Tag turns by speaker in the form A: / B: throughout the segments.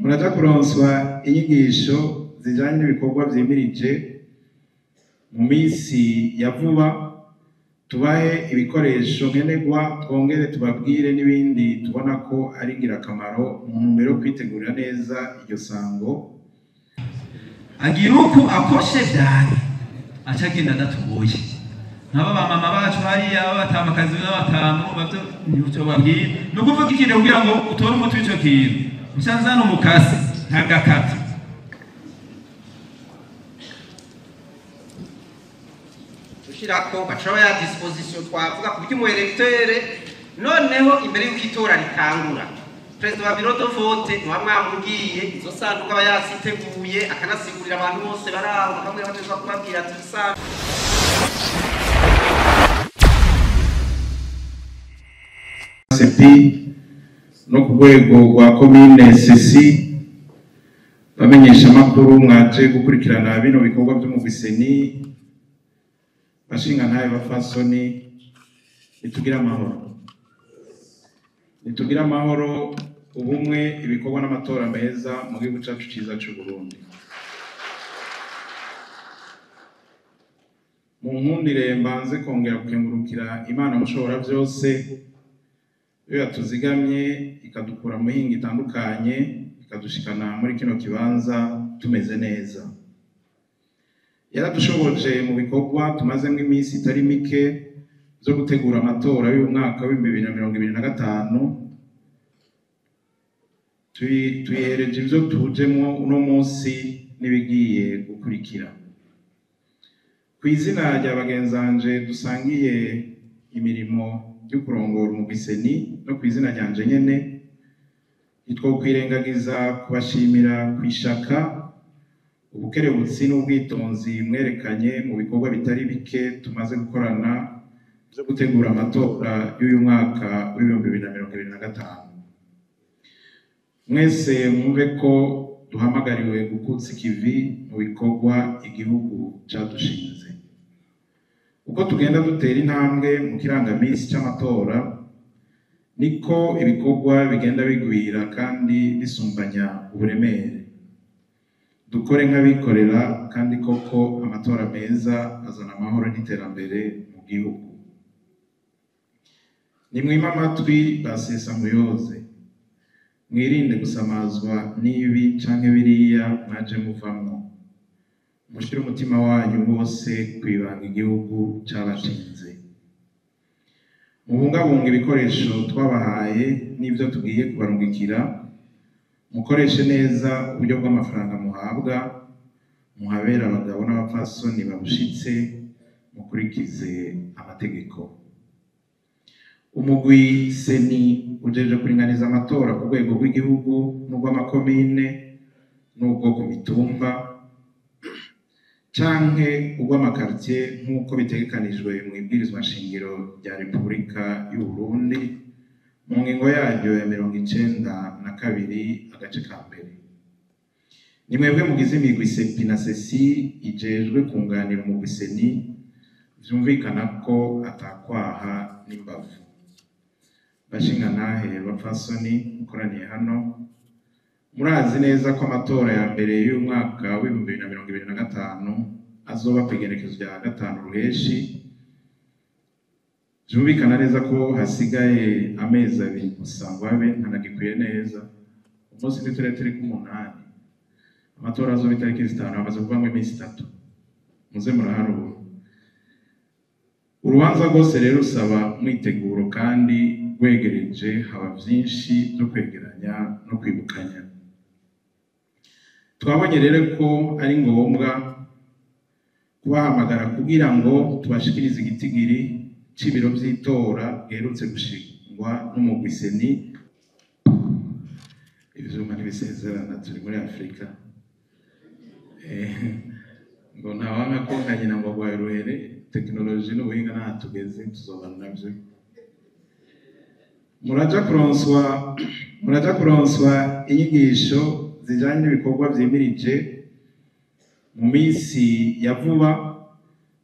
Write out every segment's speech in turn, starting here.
A: Muraja kuronswa inyigisho zijanye n'ibikorwa vyimirije mu minsi ya vuba, tubahe ibikoresho nkenerwa, twongere tubabwire n'ibindi tubona ko ari ingirakamaro mu ntumbero yo kwitegurira neza iryo sango.
B: Agira uku akoshe vyane aca agenda adatoboye. Nk'aba ba mama bacu hariya b'abatamakazi n'abatamu bavyo ntibyo babwira. Ni ukuvuga ikintu kugira ngo utore umuti w'ico kintu. Nca nzana umukasi nkagakata.
C: Ushirako baca ya disposition twavuga ku buryo umu électeur, noneho imbere y'uko itora ritangura, perezida wa bureau de vote muba mwamubwiye izo sanduku aba yaziteguye, akanasigurira abantu bose bari aho, bakamubwira bateza kubabwira ati isanduku.
A: CEPI no ku rwego rwa commune CECI, bamenyesha amakuru mwaje gukurikirana bino bikorwa by'umugwi CENI, bashinga ntaye bafasoni, nitugira amahoro, nitugira amahoro, ubumwe, ibikorwa n'amatora meza mu gihugu cyacu cyiza cy'u Burundi. Mu nkundire mbanze kongera gukengurukira Imana mushobora byose, iyo yatuzigamye ikadukura mu mihingo itandukanye ikadushikana muri kino kibanza tumeze neza. Yaradushoboje mu bikorwa tumazemo iminsi itari mike byo gutegura amatora y'umwaka w'ibihumbi bibiri na mirongo ibiri na gatanu. Tuyihereje ibyo tujemwo uno munsi n'ibigiye gukurikira. Ku izina rya bagenzanje dusangiye imirimo yo kurongora umugwi CENI no ku izina ryanje nyene, ntitwokwirengagiza kubashimira kwishaka, ubukerebutsi n'ubwitonzi mwerekanye mu bikorwa bitari bike tumaze gukorana byo gutegura amatora y'uyu mwaka w'ibihumbi bibiri na mirongo ibiri na gatanu. Mwese mwumve ko duhamagariwe gukutsa ikivi mu bikorwa igihugu cadushinze. Uko tugenda dutera intambwe mu kirangamisi c'amatora, niko ibikorwa bigenda bigwira kandi bisumbanya uburemere. Dukore nk'abikorera, kandi koko amatora meza azana amahoro n'iterambere mu gihugu. Nimwime amatwi basesa muyoze, mwirinde gusamazwa n'ibi canke biriya mwaje muvamwo. Mushire umutima wanyu wose kwibanga igihugu cabashinze. Mubungabunga ibikoresho twabahaye n'ivyo tugiye kubarungikira, mukoreshe neza uburyo bw'amafaranga muhabwa, muhabere abagabo n'abapfasoni babushitse, mukurikize amategeko. Umugwi CENI ujeje kuringaniza amatora ku rwego rw'igihugu n'urw'amakomine n'ubwo ku mitumba canke urw'amakartier nk'uko bitegekanijwe mu ibwirizwa nshingiro rya Repubulika y'u Burundi mu ngingo yaryo ya 92 agace ka mbere. Ni mwebwe mugize imigwi CEPI na CECI ijejwe kunganira umugwi CENI, vyumvikana ko atakwaha n'imbavu. Bashingantahe bapfasoni mukoraniye hano, murazi neza ko amatora ya mbere y'umwaka w'ibihumbi bibiri na mirongo ibiri na gatanu azoba kw'igenekerezo rya 5 Ruheshi. Vyumvikana neza ko hasigaye amezi abiri gusa ngo abe ntanagikwiye neza. Umunsi ntiturere turi ku 8, amatora azoba itariki 5, hamaze kuvamwo iminsi 3. Muze muraharura. Urubanza rwose rero rusaba mwiteguro kandi rwegereje, haba vyinshi vyo kwegeranya no kwibukanya. Twabonye rero ko ari ngombwa kubahamagara kugira ngo tubashikirize igitigiri c'ibiro vy'itora giherutse gushingwa n'umugwi CENI. Ivyuma ntibisezerana, turi muri Afrika. Ngo ntawanga konka nyina ngo agwaye uruhere, tekinoloji n'ubuhinga ntaho tugeze, tuzobana navyo. Muraja kuronswa inyigisho zijanye n'ibikorwa vyimirije mu minsi ya vuba,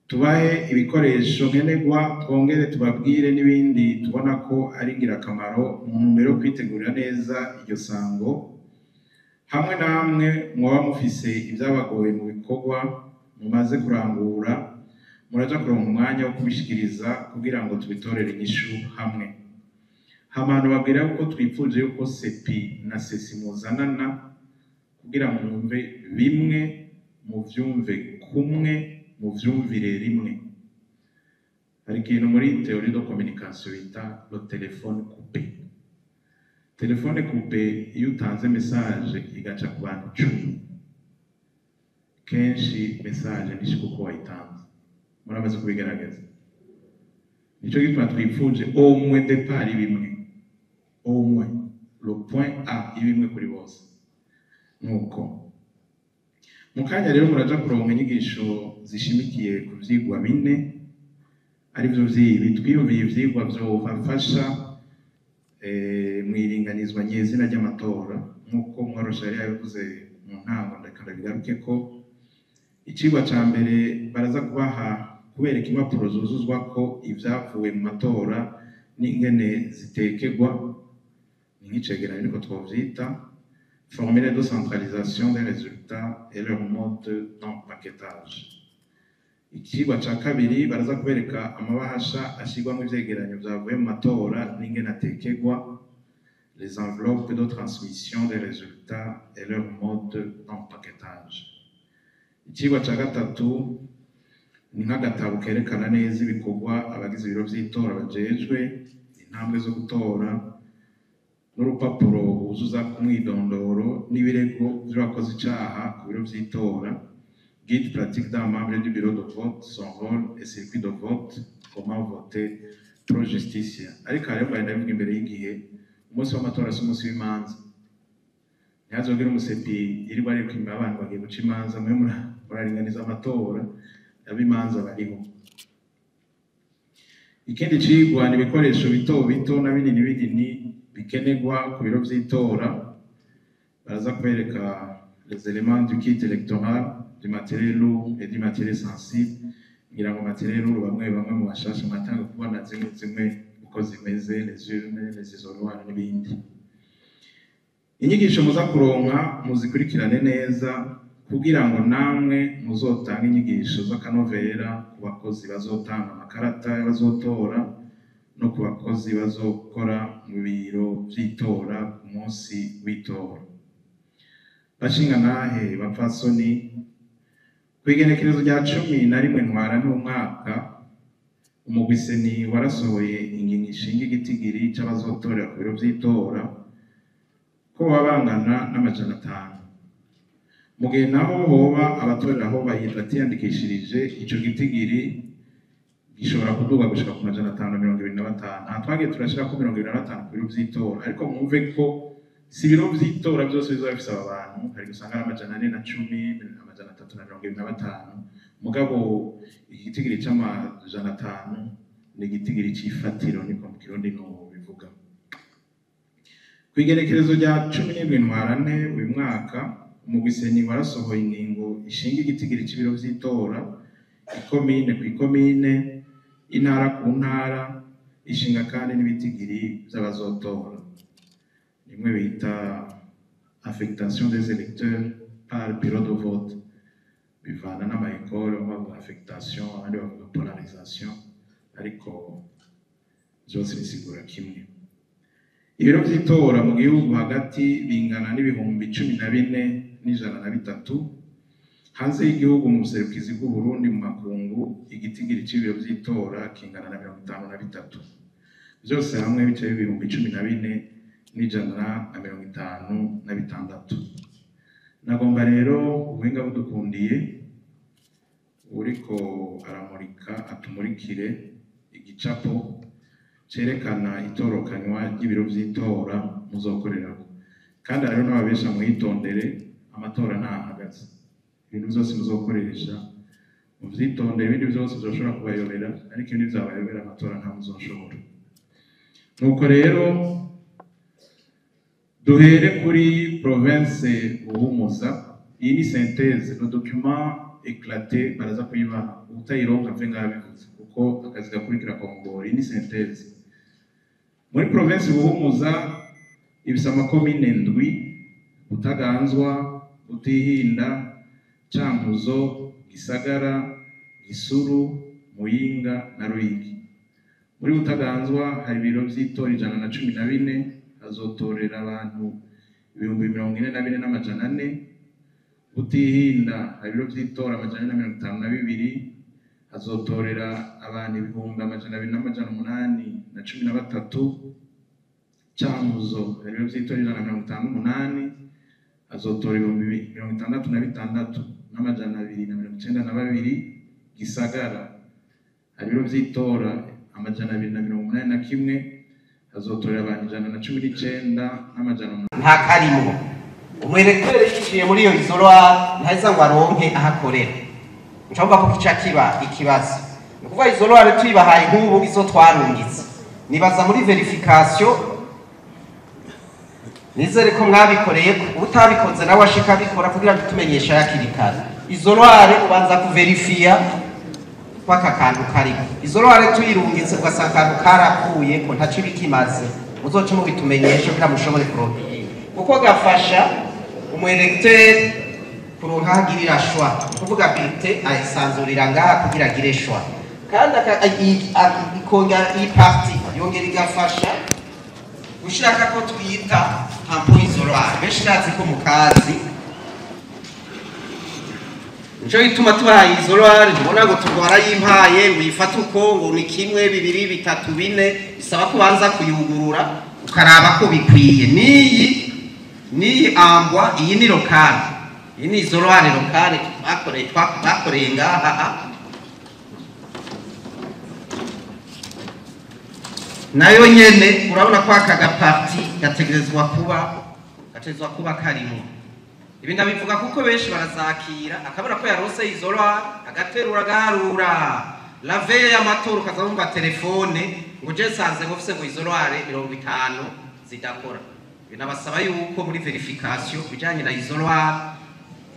A: tubahe ibikoresho nkenerwa, twongere tubabwire n'ibindi tubona ko ari ingirakamaro mu ntumbero yo kwitegurira neza iryo sango. Hamwe namwe mwoba mufise ibyabagoye mu bikorwa mumaze kurangura, muraja kuronka umwanya wo kubishikiriza kugira ngo tubitorere inyishu hamwe. Hamano babwira yuko twipfuje yuko CEPI na CECI muzanana kugira ngo mwumve bimwe, muvyumve kumwe, muvyumvire rimwe. Hari ikintu muri théorie de communication bita le téléphone coupé. Téléphone coupé, iyo utanze message igaca ku bantu 10, kenshi message ntishika uko wayitanze. Muramaze kubigerageza. Nico gituma twipfuje au moins départ bimwe, au moins le point A ibimwe kuri bose. Nuko mu kanya rero muraja kuronka inyigisho zishimikiye ku vyigwa bine, arivyo vyibi twiyumviye ivyigwa vyobafasha mw'iringanizwa nyezina ry'amatora. Nk'uko mwarosha yari yabivuze mu ntango, ndeka ndabigaruke ko icigwa ca mbere baraza kubaha kubereka impapuro zuzuzwako ivyavuye mu matora n'ingene zitekegwa, ni nk'icegeranyo niko twovyita, formulaire de centralisation des résultats et leur mode d'empaquetage. Ikigwa ca kabiri, baraza kubereka amabahasha ashirwamwo ivyegeranyo vyavuye mu matora n'ingene atekegwa, les enveloppes de transmission des résultats et leur mode d'empaquetage. Ikigwa ca gatatu ni nk'agatabo kerekana neza ibikorwa abagize ibiro vy'itora bajejwe, intambwe zo gutora n'urupapuro wuzuza ku mwidondoro n'ibirego vy'uwakoze icaha ku biro vy'itora, guide pratique d'un membre du bureau de vote, son rôle et circuit de vote, comment voter pro justitia. Ariko hariho mbaye ndabivuga imbere y'igihe, umunsi w'amatora si umunsi w'imanza. Ntihazogire umuCEPI yirirwa ariko inyuma abantu bagiye guca imanza. Mwe muraringaniza amatora, ab'imanza bariho. Ikindi cigwa ni ibikoresho bito bito na binini binini bikenerwa ku biro vy'itora. Baraza kwereka les éléments du kit électoral, du matériel lourd et du matériel sensible. Ngira ngo matériel lourd, bamwe bamwe mu bashasha mwatanga kubona zimwe zimwe uko zimeze, les urnes, les isoloirs n'ibindi. Inyigisho muza kuronka muzikurikirane neza kugira ngo namwe muzotange inyigisho z'akanovera ku bakozi bazotanga amakarata y'abazotora no ku bakozi bazokora mu biro vy'itora ku munsi w'itora. Bashingantahe, bapfasoni, kw'igenekerezo rya 11 Ntwarante umwaka, umugwi CENI warasohoye ingingo ishinga igitigiri c'abazotorera ku biro vy'itora ko baba bangana n'500. Mu gihe naho hoba abatorera aho batiyandikishirije, ico gitigiri gishobora kuduga gushika ku 525. Aha twagiye turashirako 25 ku biro vy'itora, ariko mwumve ko si ibiro vy'itora vyose bizoba bifise aba bantu. Hari gusanga ari 410, 325. Mugabo igitigiri c'500 ni igitigiri c'ifatiro, niko mu Kirundi no bivuga. Kw'igenekerezo rya 17 Ntwarante uyu mwaka, umugwi CENI warasohoye ingingo ishinga igitigiri c'ibiro vy'itora, ikomine ku ikomine, intara ku ntara, ishinga kandi n'ibitigiri vy'abazotora, rimwe bita affectation des électeurs par bureau de vote. Bivana n'ama école, bamwe bavuga affectation, abandi bavuga polarisation, ariko vyose bisigura kimwe. Ibiro vy'itora mu gihugu hagati bingana n'14,103. Hanze y'igihugu, mu buserukizi bw'Uburundi mu makungu, igitigiri c'ibiro vy'itora kingana na 53. Vyose hamwe bice 14,156. Nagomba rero, ubuhinga budukundiye, uriko aramurika atumurikire igicapo cerekana itorokanywa ry'ibiro vy'itora muzokorerako. Kandi rero n'ababesha, muhitondere, amatora ntahagaze. Ibintu vyose muzokoresha muvyitondere. Ibindi vyose vyoshobora kubayobera, ariko ibindi vyabayobera, amatora nta muzoshobora. Nuko rero duhere kuri province Buhumuza. Iyi ni synthèse, le document éclaté baraza kuyibaha. Utayironka mve ngabivuze kuko akazi gakurikira kongora. Iyi ni synthèse. Muri province Buhumuza ifise amakomine ndwi: Butaganzwa, Muhuta, Butaganzwa, Butihinda, Cankuzo, Gisagara, Gisuru, Muyinga na Ruyigi. Muri Butaganzwa hari ibiro vy'itora 114, hazotorera abantu 44,400. Butihinda hari ibiro vy'itora 452, hazotorera abantu 2,813. Cankuzo hari ibiro vy'itora 158, hazotora 66,292. Gisagara hari ibiro vy'itora 281, hazotorera abantu 119,800.
C: Nta karimwo. Umu électeur yinjiye muri iyo isoloir ntaheza ngo aronke aho akorera, ncumva ko kica kiba ikibazo. Ni ukuvuga isoloir tuyibahaye nk'ubu izo twarungitse, nibaza muri vérification, nizere ko mwabikoreye, utabikoze nawe ashika abikora kugira ngo tumenyeshe hakiri kare. Isoloir ubanza kuverifiya kw'aka kantu kariko. Isoloir tuyirungitse ugasanga akantu karakuye ko ntaco ibikimaze, muzoce mubitumenyeshe kugira mushobore kuronka iyindi, kuko gafasha umu électeur kuronka aho agirira choix, kuvuga bulletin ayisanzurira ngaha kugira agire choix, kandi ikongera iyi partie yongera igafasha gushirako ako twita tampon isoloir. Benshi ndazi ko mukazi, nico gituma tubahaye isoloir. Ntubona ngo turwara yimpaye ngo uyifate uko, ngo ni 1 2 3 4, bisaba ko ubanza kuyugurura ukaraba ko bikwiye. Niyi ambwa, iyi ni locale, iyi ni isoloir locale bakoreye ngaha, nayo nyene urabona ko aka ga partie gategerezwa kuba karimo. Ibi ndabivuga kuko benshi barazakira akabona ko yaronse isoloir, agaterura agaharura, la veille y'amatora ukaza wumva telefone ngo je nsanze ngo mfise ngo isoloir 50 zidakora. Binabasaba yuko muri vérification bijanye na isoloir,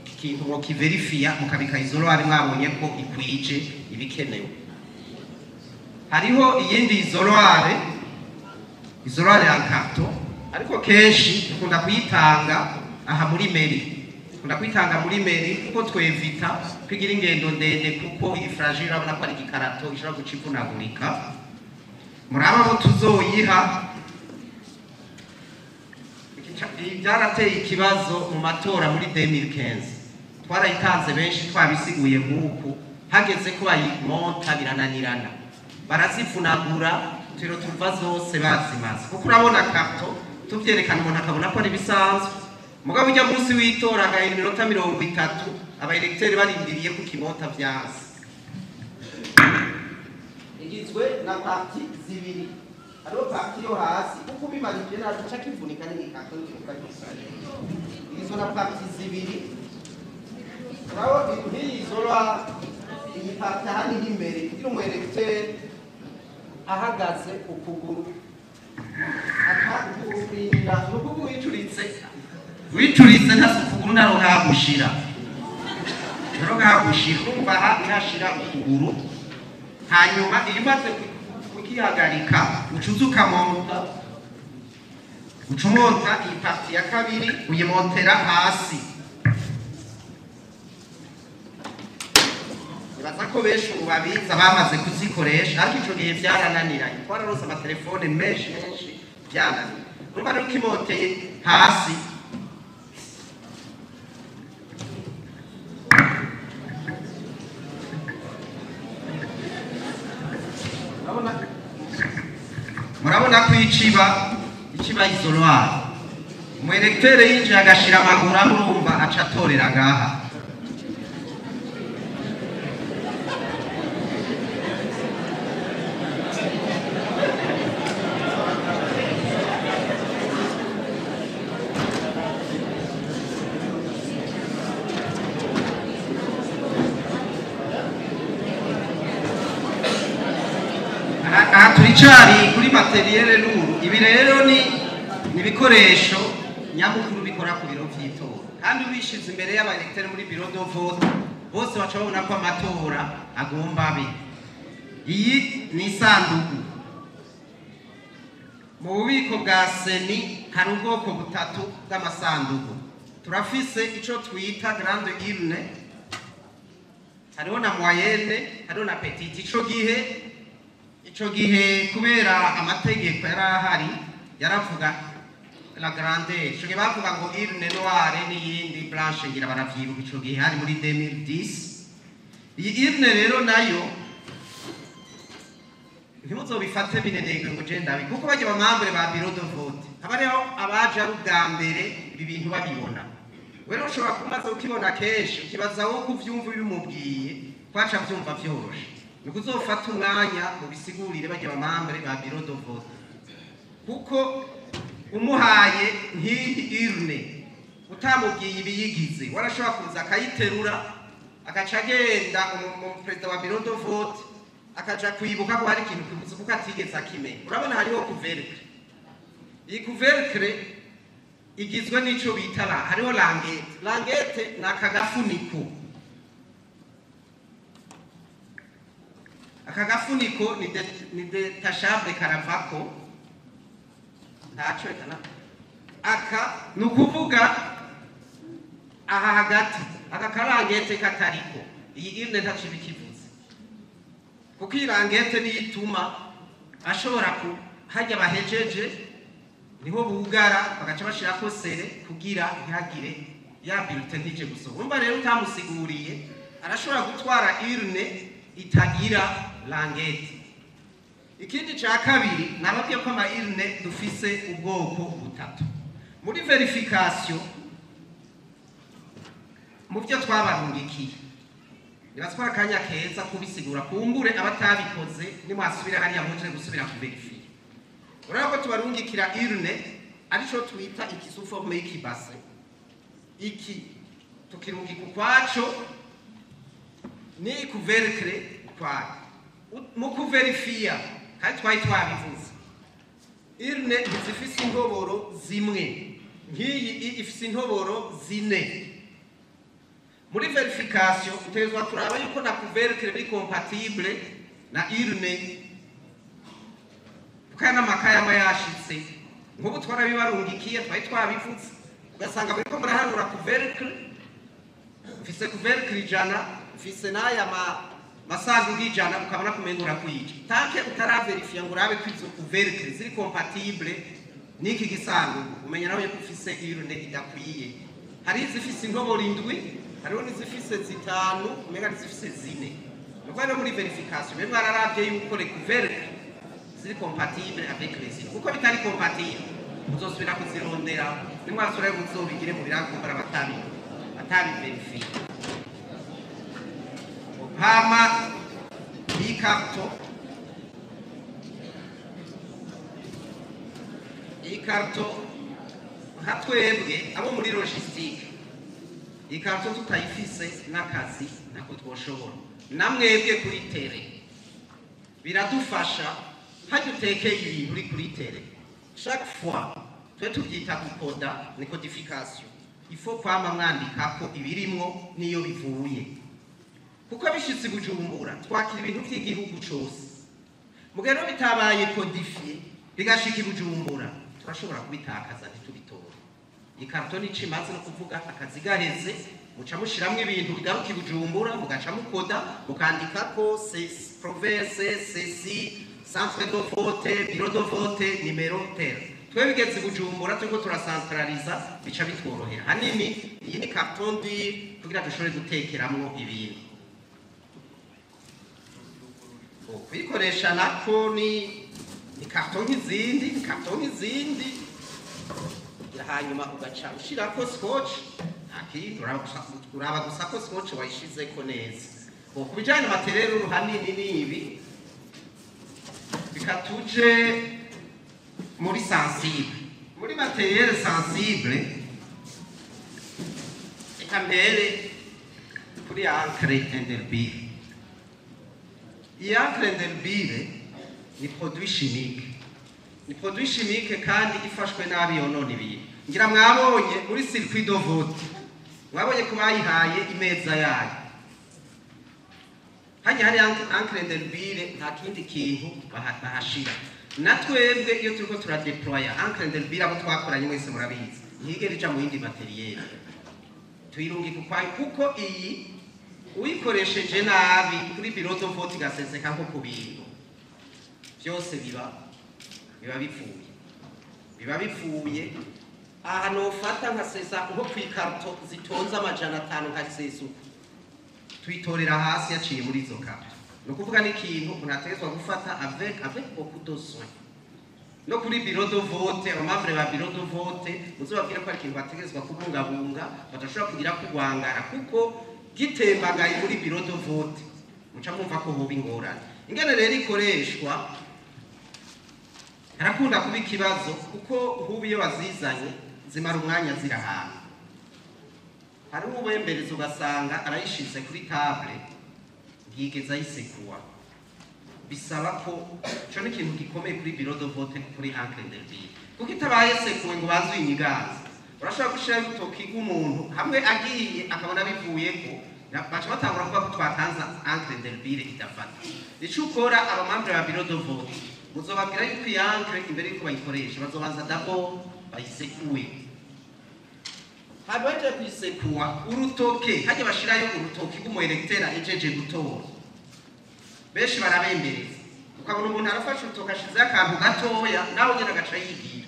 C: iki kintu ngo kiverifiya mukabika isoloir mwabonye ko ikwije ibikenewe. Hariho iyindi isoloir, isoloir ya carton, ariko kenshi dukunda kuyitanga aha muri mairie, dukunda kuyitanga muri mairie kuko twevita kwigira ingendo ndende, kuko iyi fragile urabona ko ari igikarato ishobora guca ivunagurika. Muraba abo tuzoyiha, byarateye ikibazo mu matora muri 2015, twarayitanze benshi twabisiguye nk'uku, hageze ko bayimonta birananirana, barazivunagura tiro tuva zose bazimaze, kuko urabona carton tuvyerekana umuntu akabona ko ari bisanzwe, mugabo ujya munsi w'itora agahera iminota 30 aba électeurs barindiriye ku kimota vyanse. Igizwe na partie zibiri, hariho partie yo hasi kuko ubimanije nabi ca kivunika n'igikato n'ikivuka cyose. Igizwe na partie zibiri, urabona nk'iyi isoloir, iyi partie hano iri imbere kugira umu électeur ahagaze ukuguru akakurinda, nukuvuga wicuritse ntasi ukuguru ntaronka hagushira, ntaronka hagushira, urumva aha ntashira ukuguru. Hanyuma iyo umaze kukihagarika ucuza ukamonta, uca umonta iyi partie ya kabiri uyimontera hasi. Nibaza ko benshi ubu babizi bamaze kuzikoresha, ariko ico gihe vyarananiranye, twararonse amatelefone menshi menshi vyananiye. Urumva rero ukimoteye hasi murabona ko iciba isoloir, umu électeur yinjiye agashira amaguru aho, urumva aca atorera ngaha. Aha turicari kuri matériel lourd. Ibi rero ni ibikoresho nyamukuru bikora ku biro vy'itora, kandi ubishize imbere y'aba électeurs muri bureau de vote bose baca babona ko amatora agomba abe. Iyi ni isanduku. Mu bubiko bwa CENI hari ubwoko butatu bw'amasanduku. Turafise ico twita grande urne, hariho na moyenne, hariho na petite. Ico gihe kubera amategeko yari ahari yaravuga la grande, ico gihe bavuga ngo urne noire n'iyindi blanche, ngira baravyibuka. Ico gihe hari muri 2010. Iyi urne rero nayo ntimuzobifate binenegwe ngo je ndabi, kuko bajya ba membres ba bureau de vote haba hariho abaje ari ubwa mbere ibi bintu babibona. Rero ushobora kumaze ukibona kenshi, ukibaza wowe ko uvyumva bimubwiye kwaca vyumva vyoroshe. Ni ukuzofata umwanya mubisigurire bajya ba membres ba bureau de vote, kuko umuhaye nk'iyi urne utamubwiye ibiyigize, warashobora kuza akayiterura, agaca agenda perezida wa bureau de vote akaja kwibuka ko hari ikintu kibuze kuko atigeze akimenya. Urabona hariho couvercle. Iyi couvercle igizwe n'ico bita la, hariho languette. Languette ni aka gafuniko. Aka gafuniko ni détachable, karavako ntaco. Reka na aka, ni ukuvuga aha hagati aka ka languette katariko, iyi urne ntaco iba ikivuze, kuko iyi languette niyo ituma ashobora ku hajya bahejeje niho bugara, bagaca bashirako scellé kugira ntihagire ya bulletin ntije gusohoka. Urumva rero utamusiguriye arashobora gutwara urne itagira languette. Ikindi ca kabiri, nababwiye ko ama urne dufise ubwoko butatu. Muri vérification, mu byo twabarungikiye, nibatwara akanya keza kubisigura, kumbure abatabikoze nimwasubira hariya muje gusubira kuverifiya. Urabona ko tubarungikira urne arico twita iki sous forme y'ikibase. Iki tukirungika ukwaco, ni couvercle ukwayo. Mu kuverifiya kandi twari twabivuze, urne ntizifise intoboro zimwe. Nk'iyi ifise intoboro zine. Muri vérification utegerezwa kuraba yuko na couvercle biri compatible na urne, kuko aya n'amakaye aba yashitse. Nk'ubu twarabibarungikiye, twari twabivuze, ugasanga muriko murahanura couvercle, mfise couvercle 100, mfise n'aya masanduku 100, ukabona kumenga urakwije. Tant que utaraverifiya ngo urabe ko izo couvercle ziri compatible n'iki gisanduku, umenya nawe ko ufise urne idakwiye. Hari izifise intoboro indwi, hariho n'izifise zitanu, umenga n'izifise zine. Nuko rero muri vérification mbe mwararavye yuko les couvercles ziri compatible avec les urnes? Kuko bitari compatible muzosubira kuzirondera, nimwasubira muzobigire mu birakumbara batabiverifiye. Hama iyi carton, iyi carton nka twebwe abo muri logistique, iyi carton tutayifise n'akazi ntako twoshobora. Namwebwe kuri terrain biradufasha. Hajya utekeye ibintu uri kuri terrain, chaque fois twe tubyita gukoda, ni codification. Il faut kwama mwandikako ibirimwo n'iyo bivuye, kuko bishitse i Bujumbura twakira ibintu vy'igihugu cose. Mugihe rero bitabaye codifié bigashika i Bujumbura, turashobora kubitakaza ntitubitore. Ikarito nico imaze, no kuvuga akazi gaheze muca mushiramwo ibintu bigaruka i Bujumbura, mugaca mukoda, mukandikako province, ceci, centre de vote, bureau de vote, numéro tel. Twe bigeze i Bujumbura turiko turacentraliza, bica bitworohera. Hanini iyi ni carton dure kugira dushobore gutekeramwo ibintu. Kuyikoresha nako ni carton nk'izindi, ni carton nk'izindi. Hanyuma ugaca ushirako scotch, nta kindi, uraba gusa ko scotch wayishizeko neza. Ku bijanye na matériel hanini ni ibi. Reka tuje muri sensible, muri matériel sensible. Reka mbere kuri encre indélébile. Iyi encre indélébile ni produit chimique, ni produit chimique kandi ifashwe nabi yonona ibintu. Ngira mwabonye muri circuit de vote, mwabonye ko bayihaye imeza yayo. Hajya hari encre indélébile, nta kindi kintu bahashira. Na twebwe iyo turiko turadeploya encre indélébile, abo twakoranye mwese murabizi, ntiyigera ija mu yindi matériel. Tuyirungika ukwayo kuko iyi uyikoresheje nabi kuri bureau de vote igaseseka nko ku bintu byose biba bipfuye, biba bipfuye. Aha nofata nkasesa nko ku ikarito zitonze 500 nkasesa uko, tuyitorera hasi yaciye muri izo karito. Ni ukuvuga n'ikintu umuntu ategerezwa gufata avec beaucoup de soin. No kuri bureau de vote, aba membres ba bureau de vote muzobabwira ko ari ikintu bategerezwa kubungabunga, badashobora kugira kugwangara, kuko gitembagaye muri bureau de vote muca mwumva ko hoba ingorane. Ingene rero ikoreshwa harakunda kuba ikibazo, kuko nk'ubu iyo bazizanye zimara umwanya ziri ahantu. Hari uwembereza ugasanga arayishize kuri table yigeze ayisekuwa. Bisaba ko ico ni ikintu gikomeye kuri bureau de vote, kuri encre indélébile, kuko itabaye sekuwe ngo baze uyinyiganze, urashobora gushiraho urutoki rw'umuntu hamwe agiye akabona bivuyeko, baca batangura kuvuga ko twatanze encre indélébile idafata. Ico ukora, aba membres ba bureau de vote muzobabwira yuko iyi encre imbere yuko bayikoresha bazobanza d'abord bayisekuwe. Hanyuma bahejeje kuyisekuwa, urutoke hajya bashirayo urutoki rw'umu électeur ahejeje gutora. Benshi barabembereza, ukabona umuntu arafashe urutoke ashizeho akantu gatoya, nawe nyene agaca yigira.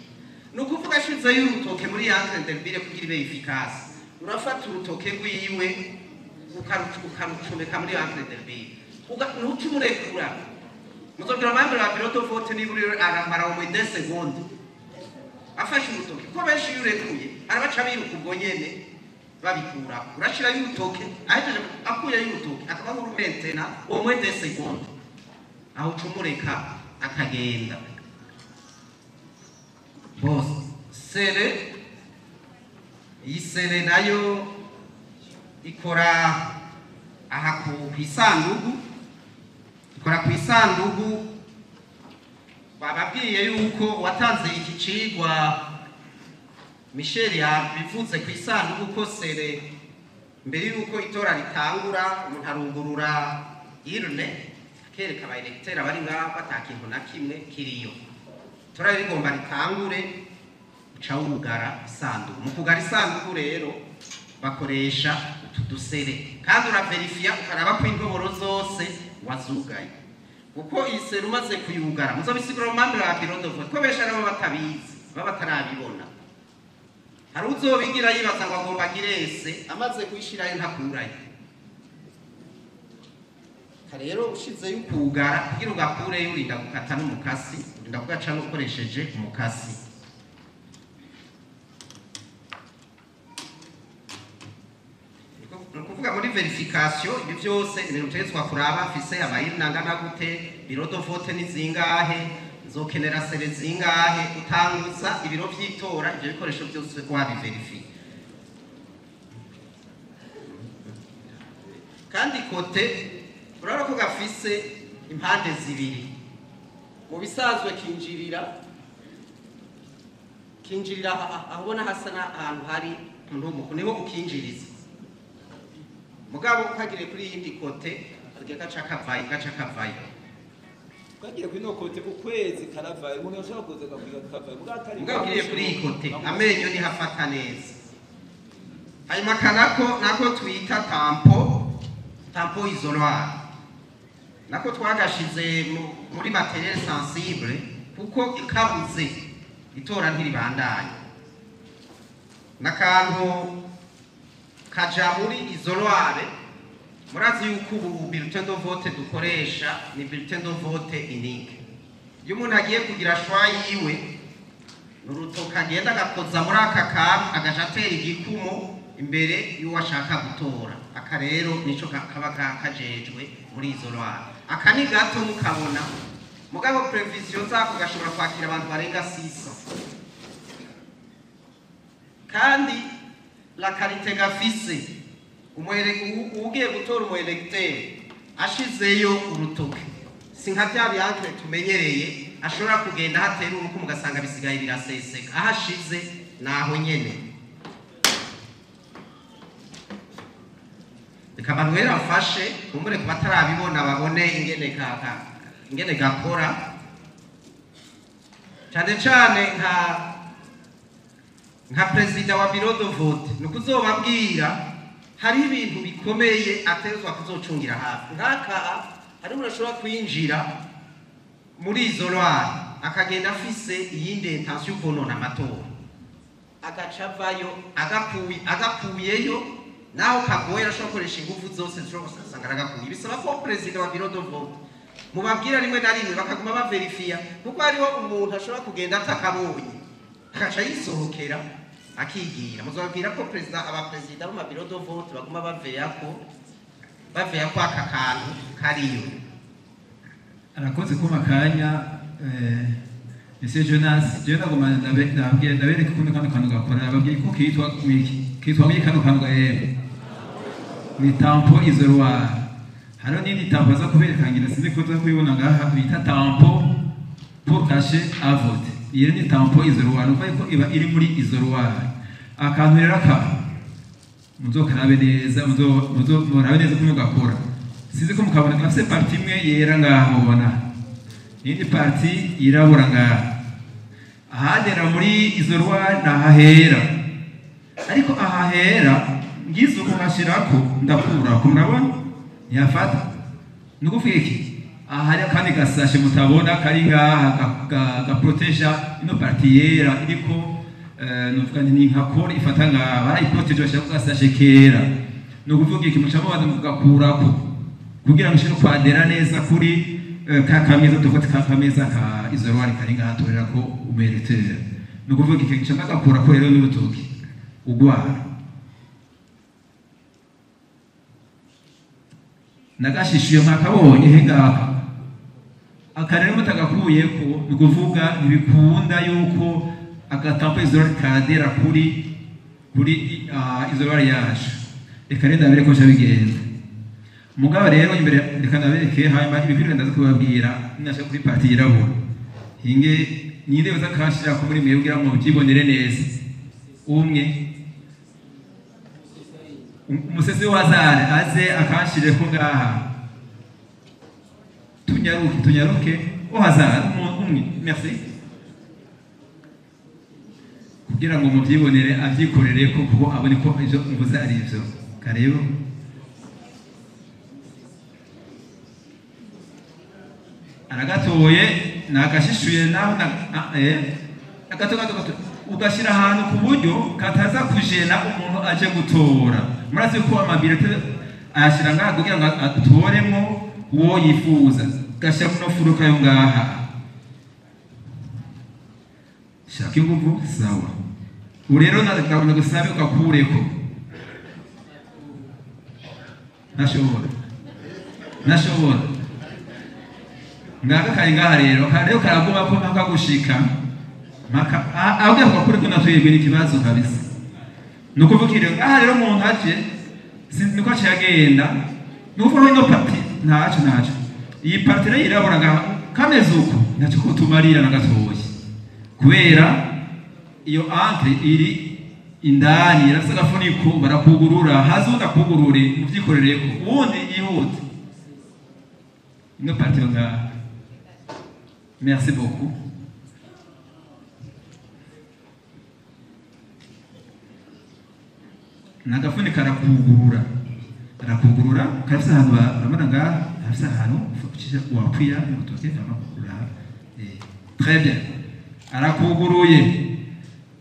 C: Ni ukuvuga ashizeyo urutoke muri encre indélébile kugira ibe efficace, urafata urutoke rwiwe ukarucomeka muri encre indélébile, ntuce umurekura. Muzobwira aba membres ba bureau de vote niba uri aramara au moins 2 secondes afashe urutoke, kuko benshi iyo urekuye arabaca biruka ubwo nyene babikura. Urashirayo urutoke, ahejeje akuyeyo urutoke akaba nk'urumentena au moins 2 secondes, aho uca umureka akagenda. Bose scellé, iyi scellé nayo ikora aha ku isandugu, ikora ku isandugu. Bababwiye yuko watanze iki cigwa Michel yabivuze ku isandugu ko scellé mbere yuko itora ritangura umuntu arugurura urne akereka aba électeurs abari ngaho ata kintu na kimwe kiriyo. Itora rigomba ritangure, uca wugara isandugu. Mu kugara isandugu rero bakoresha utu du scellé, kandi uraverifiya ukaraba ko intoboro zose wazugaye, kuko iyi scellé umaze kuyugara, muzobisigura mu membres ba bureau de vote ko benshi arabo batabizi, baba batarabibona. Hari uzobigira yibaza ngo agomba agirese, amaze kuyishirayo ntakurayo. Rero ushizeyo ukugara kugira ugakureyo urinda gukata n'umukasi, urinda kugaca n'ukoresheje umukasi. Ni ukuvuga muri vérification ibi byose ibintu utegetswa kuraba: mfise aba urnes angana gute, bureau de vote ni zingahe, nzokenera scellés zingahe. Utanguza ibiro vy'itora ivyo bikoresho byose wabiverifiye. Kandi côté urabona ko gafise impande zibiri. Mu bisanzwe kinjirira aho ubona hasa n'ahantu hari umunuko, niho ukinjiriza. Mugabo ukagire kuri iyindi côté agiye gaca kavayo, gaca kavayo.
B: Twagiye kuri ino côté ukwezi karavayo, umuntu yashobora kuza akakwiga kavayo, mugabo atari
C: Mugabo ugiriye kuri iyi côté amenyo niho afata neza. Hanyuma aka nako twita tampon isoloir, nako twagashize muri matériel sensible, kuko ikabuze itora ntiribandanye. N'akantu kaja muri isoloir. Murazi yuko ubu bulletin de vote dukoresha ni bulletin de vote unique. Iyo umuntu agiye kugira choix yiwe, urutoka agenda agakoza muri aka kantu, agaca atera igikumo imbere y'uwo ashaka gutora. Aka rero nico kaba kajejwe muri isoloir. Aka ni gato mukabona, mugabo prévision zako gashobora kwakira abantu barenga 600. Kandi la qualité gafise, ugiye gutora umu électeur ashizeyo urutoke, si nka bya bi encre tumenyereye ashobora kugenda hatera uruku mugasanga bisigaye biraseseka. Aho ashize naho nyene. Reka Manuel amfashe kumbure ku batarabibona babone ingene gakora, cyane cyane nka perezida wa bureau de vote ni ukuzobabwira. Hari ibintu bikomeye ategerezwa kuzocungira hafi. Nk'aka hari umuntu ashobora kwinjira muri isoloir akagenda afise iyindi intention yo konona amatora, agaca avayo agakuyeyo, naho kagoye arashobora gukoresha ingufu zose zishobora gusanga aragakuye. Bisaba ko perezida wa bureau de vote mubabwira rimwe na rimwe bakaguma baverifiya, kuko hariho umuntu ashobora kugenda atakabonye agaca yisohokera akigira. Muzababwira ko perezida, abaperezida b'ama bureau de vote baguma baveya ko aka kantu kariyo.
B: Arakoze kuma kanya Monsieur Jonas. Je ndagoma ndababwira, ndabereka ukuntu kano kantu gakora. Nababwiye ko kitwa wiki, kitwa wiki kano kantu gahewe ni tampon isoloir. Hariho n'indi tampon aza kubereka, ngira sinzi ko tuza kuyibona ngaha, bita tampon pour cachet à vote. Iyo ni tampon isoloir, ni ukuvuga ko iba iri muri isoloir. Akantu rero aka muzokarabe neza, murabe neza ukuntu gakora. Sinzi ko mukabona, gafise partie imwe yera ngaha mubona, iyindi partie yirabura ngaha. Ahagera muri isoloir ni ahahera, ariko ahahera ngize uko nkashirako ndakurako, murabona ntiyafata. Ni ukuvuga iki? Aha hari akandi gasashe mutabona kari ngaha gaproteja ino partie yera iriko, nuvuga nti ni nka kore ifata ngaha, barayiproteje bashirako gasashe kera. Ni ukuvuga iki? Muca mubanza mugakurako kugira ngo ishobore kwadera neza kuri ka kameza, dufate ka kameza ka isoloir kari ngaha torerako umu électeur. Ni ukuvuga iki? Nca ndagakurako rero n'urutoki ugwara nagashishuye, mwakabonye he ngaka. Aka rero mutagakuyeko, ni ukuvuga ntibikunda yuko aga tampon isoloir kadera kuri isoloir yacu. Reka rero ndabere ko bica bigenda. Mugabo rero imbere reka ndabereke, hanyuma ibikwiriye ndaza kubabwira ninashaka kuri partie yirabura. Hinge ninde yoza akashira ko muri mwebwe kugira ngo mubyibonere neza? Umwe umusese wazare aze akanshire ko ngaha. Tunyaruke, tunyaruke, au hasard umwe, merci, kugira ngo mubyibonere, avyikorere ko kuko abone ko ivyo mvuze ari ivyo. Karibu. Aragatoye, nagashishuye naho na agato gato gato, ugashyira ahantu ku buryo kataza kujena umuntu aje gutora. Murazi ko ama bulletins ayashyira ngaha kugira ngo atoremo uwo yifuza. Gashyira kuno furuka yo ngaha, shaka inguvu. Sawa, ubu rero ndabona gusabe ugakureko. Ntashobora, ntashobora. Ngaka kari ngaha rero, rero karaguma ko mpaka gushika mpaka aho gakureko. Natwebwe n'ikibazo kabisa. Ni ukuvuga rero ngaha rero umuntu aje niko aciye agenda. Ni ukuvuga ino partie ntaco, ntaco. Iyi partie rero yirabura ngaha kameze uko ntacyo kutumarira na gatoya, kubera iyo encre iri indani irafise agafuniko, barakugurura haza uwundi akugurure muvyikorereko uwundi yihute. Ino partie yo ngaha, merci beaucoup. Nagafunika arakugurura, arakugurura, karafise ahantu urabona ngaha karafise ahantu ucisha wapfuya n'urutoke amakugurura. Très bien, arakuguruye,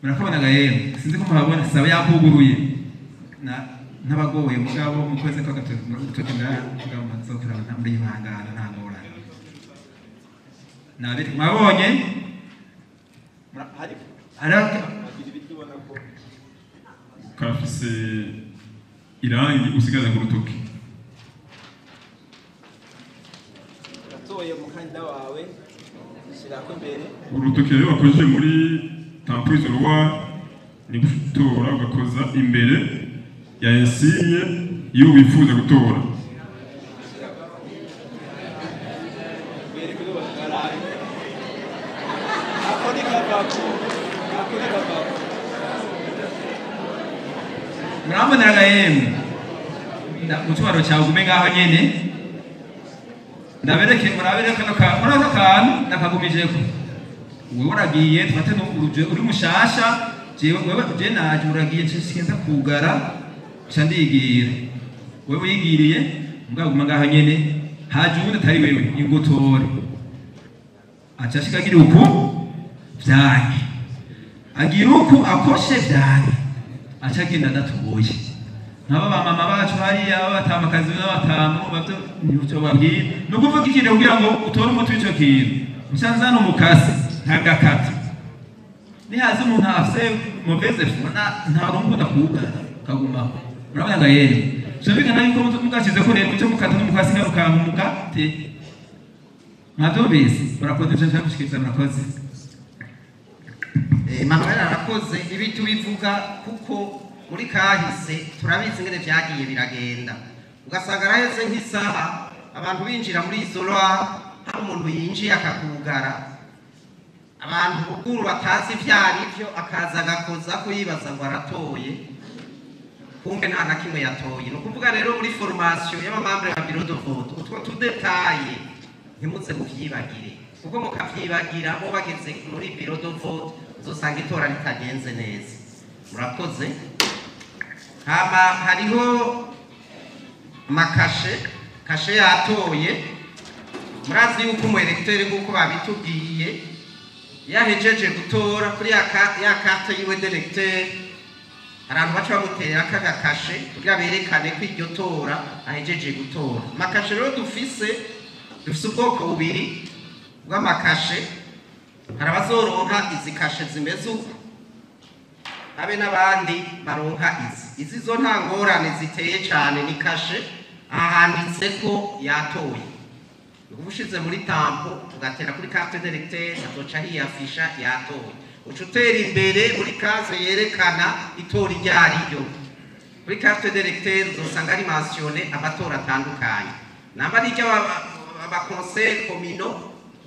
B: murakabona ga yemwe, sinzi ko muhabona. Sawa, yakuguruye na n'abagoye mugabo mukweze ko agatoki ngaha, mugabo muzokora nta muri ihangana, nta ngorane. Nabiri mwabonye hari
D: Karafise irangi usigaza ku rutoki.
E: Uratoye umukandida wawe, ushyirako imbere.
D: Urutoki rero wakojeje muri tampon isoloir ni gutora ugakoza imbere ya insigne iyo wifuza gutora.
E: Imbere kuri barabe ako ni kavako, ako ni kavako.
B: Muramboneraga yemwe. Mu cyubahiro cyawe ugume ngaho nyene ndabereke, murabere kano ka muri ako kantu nakagumijeko. Wewe uragiye, tufate uruje uri mushasha, jewe wewe je naje, uragiye nshyize kugara. Nca ndigira, wewe wigiriye mugabo guma ngaho nyene, haje uwundi atari wewe ingutore, aca ashika agira uku vyanke, agira uku akoshe vyanke, aca agenda adatoye. Nk'aba ba mama bacu hariya b'abatamakazi n'abatamu bavyo ntibyo babwira. Ni ukuvuga ikintu kugira ngo utore umuti w'ico kintu, nca nzana umukasi nkagakata. Nihaza umuntu afise mauvaise foi, nta rungu ndakugara kagumaho. Urabona nga yemwe vyumvikana yuko mugashizeko rero muce mukata n'umukasi ngarukanka umukate. Mwavyumvise? Murakoze. Ivyo nshaka gushikiriza, murakoze.
C: Emmanuel arakoze. Ibi tubivuga kuko muri kahise turabizi ingene vyagiye biragenda, ugasanga araheze nk'isaha abantu binjira muri isoloir, hari umuntu yinjiye akakugara, abantu bukuru batazi ivyo arivyo akaza agakoza ko yibaza ngo aratoye, kumbe nta na kimwe yatoye. Ni ukuvuga rero muri formation y'aba membres ba bureau de vote, utwo tu détails ntimuze muvyibagire, kuko mukavyibagira bo bageze muri bureau de vote uzosanga itora ritagenze neza. Murakoze. Hama hariho ama cachets, cachet yatoye. Murazi yuko umu électeur, nk'uko babitubwiye, yahejeje gutora kuri ya carte yiwe d'électeur, hari abantu baca bamuterera aka cachet kugira berekane ko iryo tora ahejeje gutora. Ama cachets rero dufise ubwoko bubiri bw'ama cachets. Hari abazoronka izi cachets zimeze uko, habe n'abandi baronka izi. Izi zo nta ngorane ziteye cyane, ni cachet aha handitse ko yatoye. Uba ushize muri tampon, ugatera kuri carte d'électeur, azoca hiyafisha yatoye. Uca utera imbere muri case yerekana itora iryo ariryo. Kuri carte d'électeur uzosanga ari mentionné amatora atandukanye, namba ari iry'aba conseillers communaux,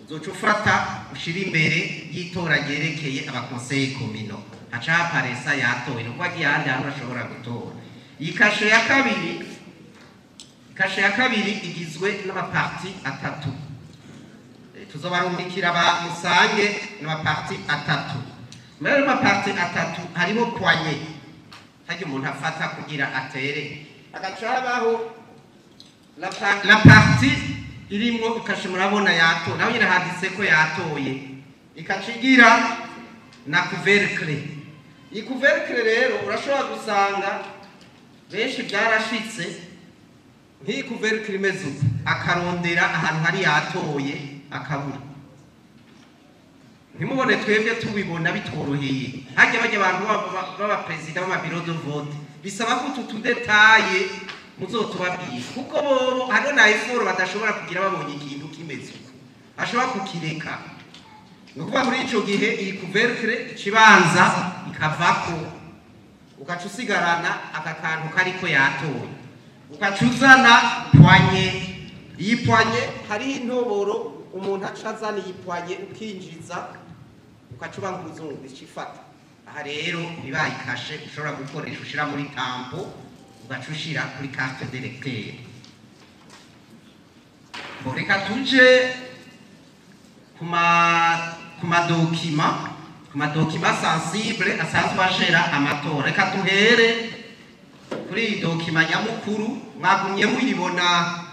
C: uzoca ufata ushira imbere y'itora ryerekeye aba conseillers communaux, haca haparesa yatoye. Ni ukuvuga agiye ahandi hantu ashobora gutora. Iyi cachet ya kabiri, cachet ya kabiri igizwe n'ama parties atatu. Tuzobarungikira ba musange n'ama parties atatu. Muri ayo ma parties atatu harimo poignée, harya umuntu afata kugira atere, hagaca habaho la partie irimwo i cachet. Murabona yatoye, naho nyine handitse ko yatoye, ikaca igira na couvercle. Iyi couvercle rero urashobora gusanga benshi byarashitse, nk'iyi couvercle imeze uko, akarondera ahantu hari yatoye akabura. Ntimubone twebwe tubibona bitworoheye, hajya bajya abantu b'abaperezida b'ama bureaux de vote, bisaba ko utu tu détails muzotubabwira, kuko bobo hariho na effort badashobora kugira. Babonye ikintu kimeze uko ashobora kukireka. Ni ukuvuga muri ico gihe iyi couvercle ikibanza ikavako, ugaca usigarana aka kantu kariko yatoye, ugaca uzana poignée. Iyi poignée hariho intoboro, umuntu aca azana iyi poignée, ukinjiza, ugaca uba nk'umuzungu, ica ifata. Aha rero bibaye i cachet ushobora gukoresha, ushira muri tampon, ugaca ushira kuri carte d'électeur. Bon, reka tuje ku ma documents sensibles asanzwe agera amatora. Reka duhere kuri iyi document nyamukuru mwagumye muyibona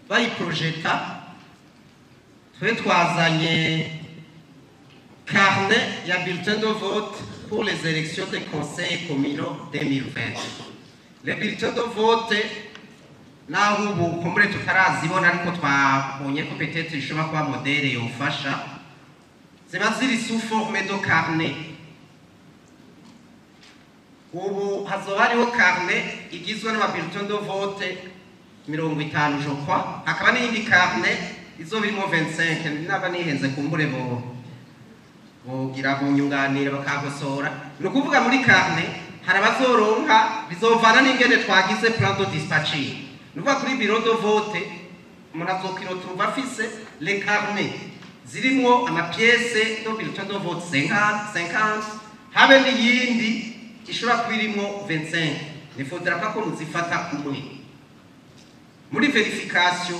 C: bayiprojeta. Twe twazanye carnet ya bulletin de vote pour les élections des conseils communaux 2020. Les bulletins de vote, naho ubu kumbure tutarazibona, ariko twabonye ko peut-être ishobora kuba modèle yofasha, ziba ziri sous forme de carnet. Ubu hazoba hariho carnet igizwe n'ama bulletins de vote 50, je crois, hakaba n'iyindi carnet izoba irimo 25, naba nihenze kumbure bo bogira bunyunganira bakagosora. Ni ukuvuga muri carnet hari abazoronka, bizovana n'ingene twagize plan de dispatching. Ni ukuvuga kuri bureau de vote umuntu azokwiroturuva afise les carnets zirimwo ama pièces de bulletin de vote 50 50, habe n'iyindi ishobora kuba irimwo 25. Ne faudra pas ko muzifata kumwe muri vérification.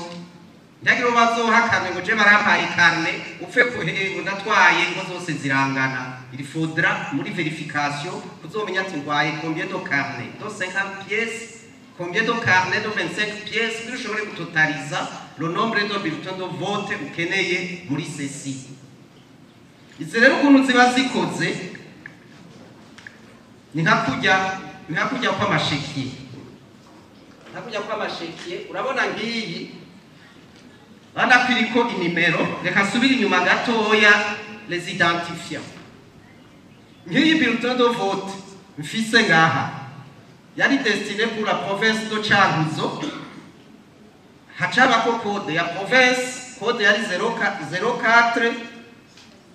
C: Ndagira bazohakane ngo je barampaye carnet upfe kuhengo ndatwaye ngo zose zirangana. Il faudra muri vérification kuzomenya ati ndwaye combien de carnet de 50 pièces, combien de carnet de 25 pièces, kugira ushobore gutotaliza le nombre de bulletins de vote ukeneye muri CECI. Izi rero ukuntu ziba zikoze ni nka kujya kw'amashekiye, nka kujya kw'amashekiye. Urabona ngiyi banakwiriko inimero, reka nsubire inyuma gatoya les identifiants. Ngiyi bulletin de vote mfise ngaha yari destiné pour la province de Cankuzo, hacabako code ya province, code yari 04,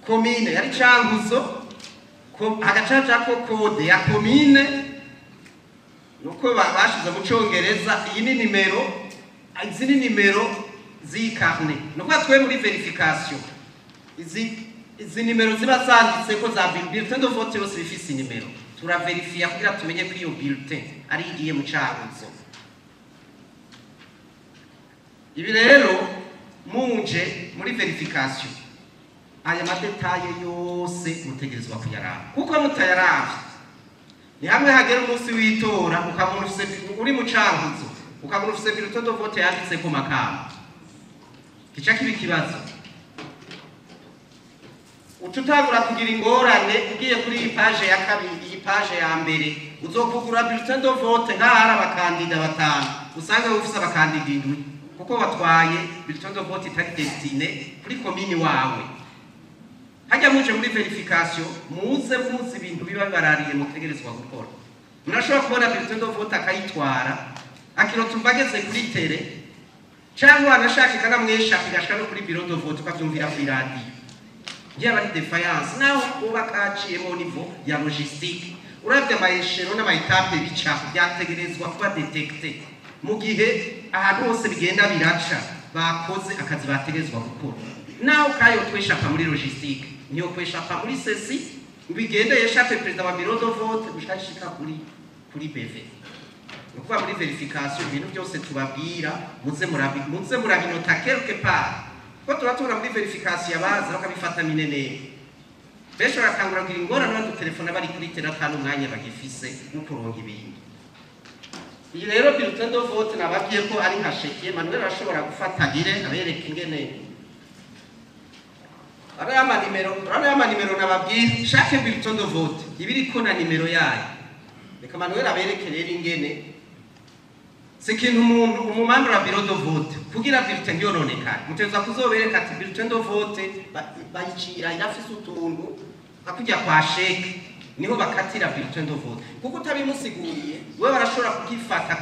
C: commune yari Cankuzo, hagacacako code ya commune nuko bashize mu Congereza. Iyi ni nimero, izi ni nimero z'iyi carnet. Nuko twe muri vérification izi nimero ziba zanditse ko za bulletin de vote yose ifise nimero, turaverifiya kugira tumenye ko iyo bulletin ari igiye mu Cankuzo. Ibi rero muje muri vérification aya ma détails yose mutegerezwa kuyaraba, kuko mutayaravye ni hamwe hagera umunsi w'itora ukabona ufise uri mu Cankuzo, ukabona ufise bulletin de vote yanditse ko Makamba, kica kiba ikibazo. Ucutangura kugira ingorane ugiye kuri iyi page ya kabiri, iyi page ya mbere uzokugura bulletin de vote nk'ahari abakandida batanu, usange ufise abakandida indwi, kuko watwaye bulletin de vote itari destiné kuri komini wawe. Hajya muje muri vérification muze muzi ibintu biba bibarariye mutegerezwa gukora. Murashobora kubona bulletin de vote akayitwara akirotumva ageze kuri tere, cyangwa anashaka ikanamwesha igashika no kuri bureau de vote ukavyumvira kuri radio. Yaba ari défaillance naho uba kaciyemo niveau ya logistique. Uravye ama échelons n'ama étapes bica byategerezwa kuba détecté mu gihe ahantu hose bigenda biraca bakoze akazi bategerezwa gukora. Naho kayo tweshapa muri logistique niyo kweshapa muri CECI bigende yeshape président wa bureau de vote gushika kuri BV. Nukuva muri vérification ibintu byose tubabwira muze murabinota quelque part, ko turatura muri vérification abaza bakabifata minene. Benshi baratangura kugira ingorane badutelefona bari kuri tera atanu umwanya bagifise no kuronka ibintu. Iyi rero bulletin de vote nababwiye ko ari nka chéquier. Manuel arashobora gufata agire abereka ingene ariya manimero nababwiye. Chaque bulletin de vote ibiriko na nimero yayo. Reka Manuel abereke rero ingene si ikintu umuntu umumambra wa bureau de vote kugira bulletin ntiyononekare, mutegerezwa kuzobereka ati bulletin de vote bayicira irafise utuntu nka kujya kwa chèque, niho bakatira bulletin de vote. Kuko utabimusiguriye wewe barashobora kugifata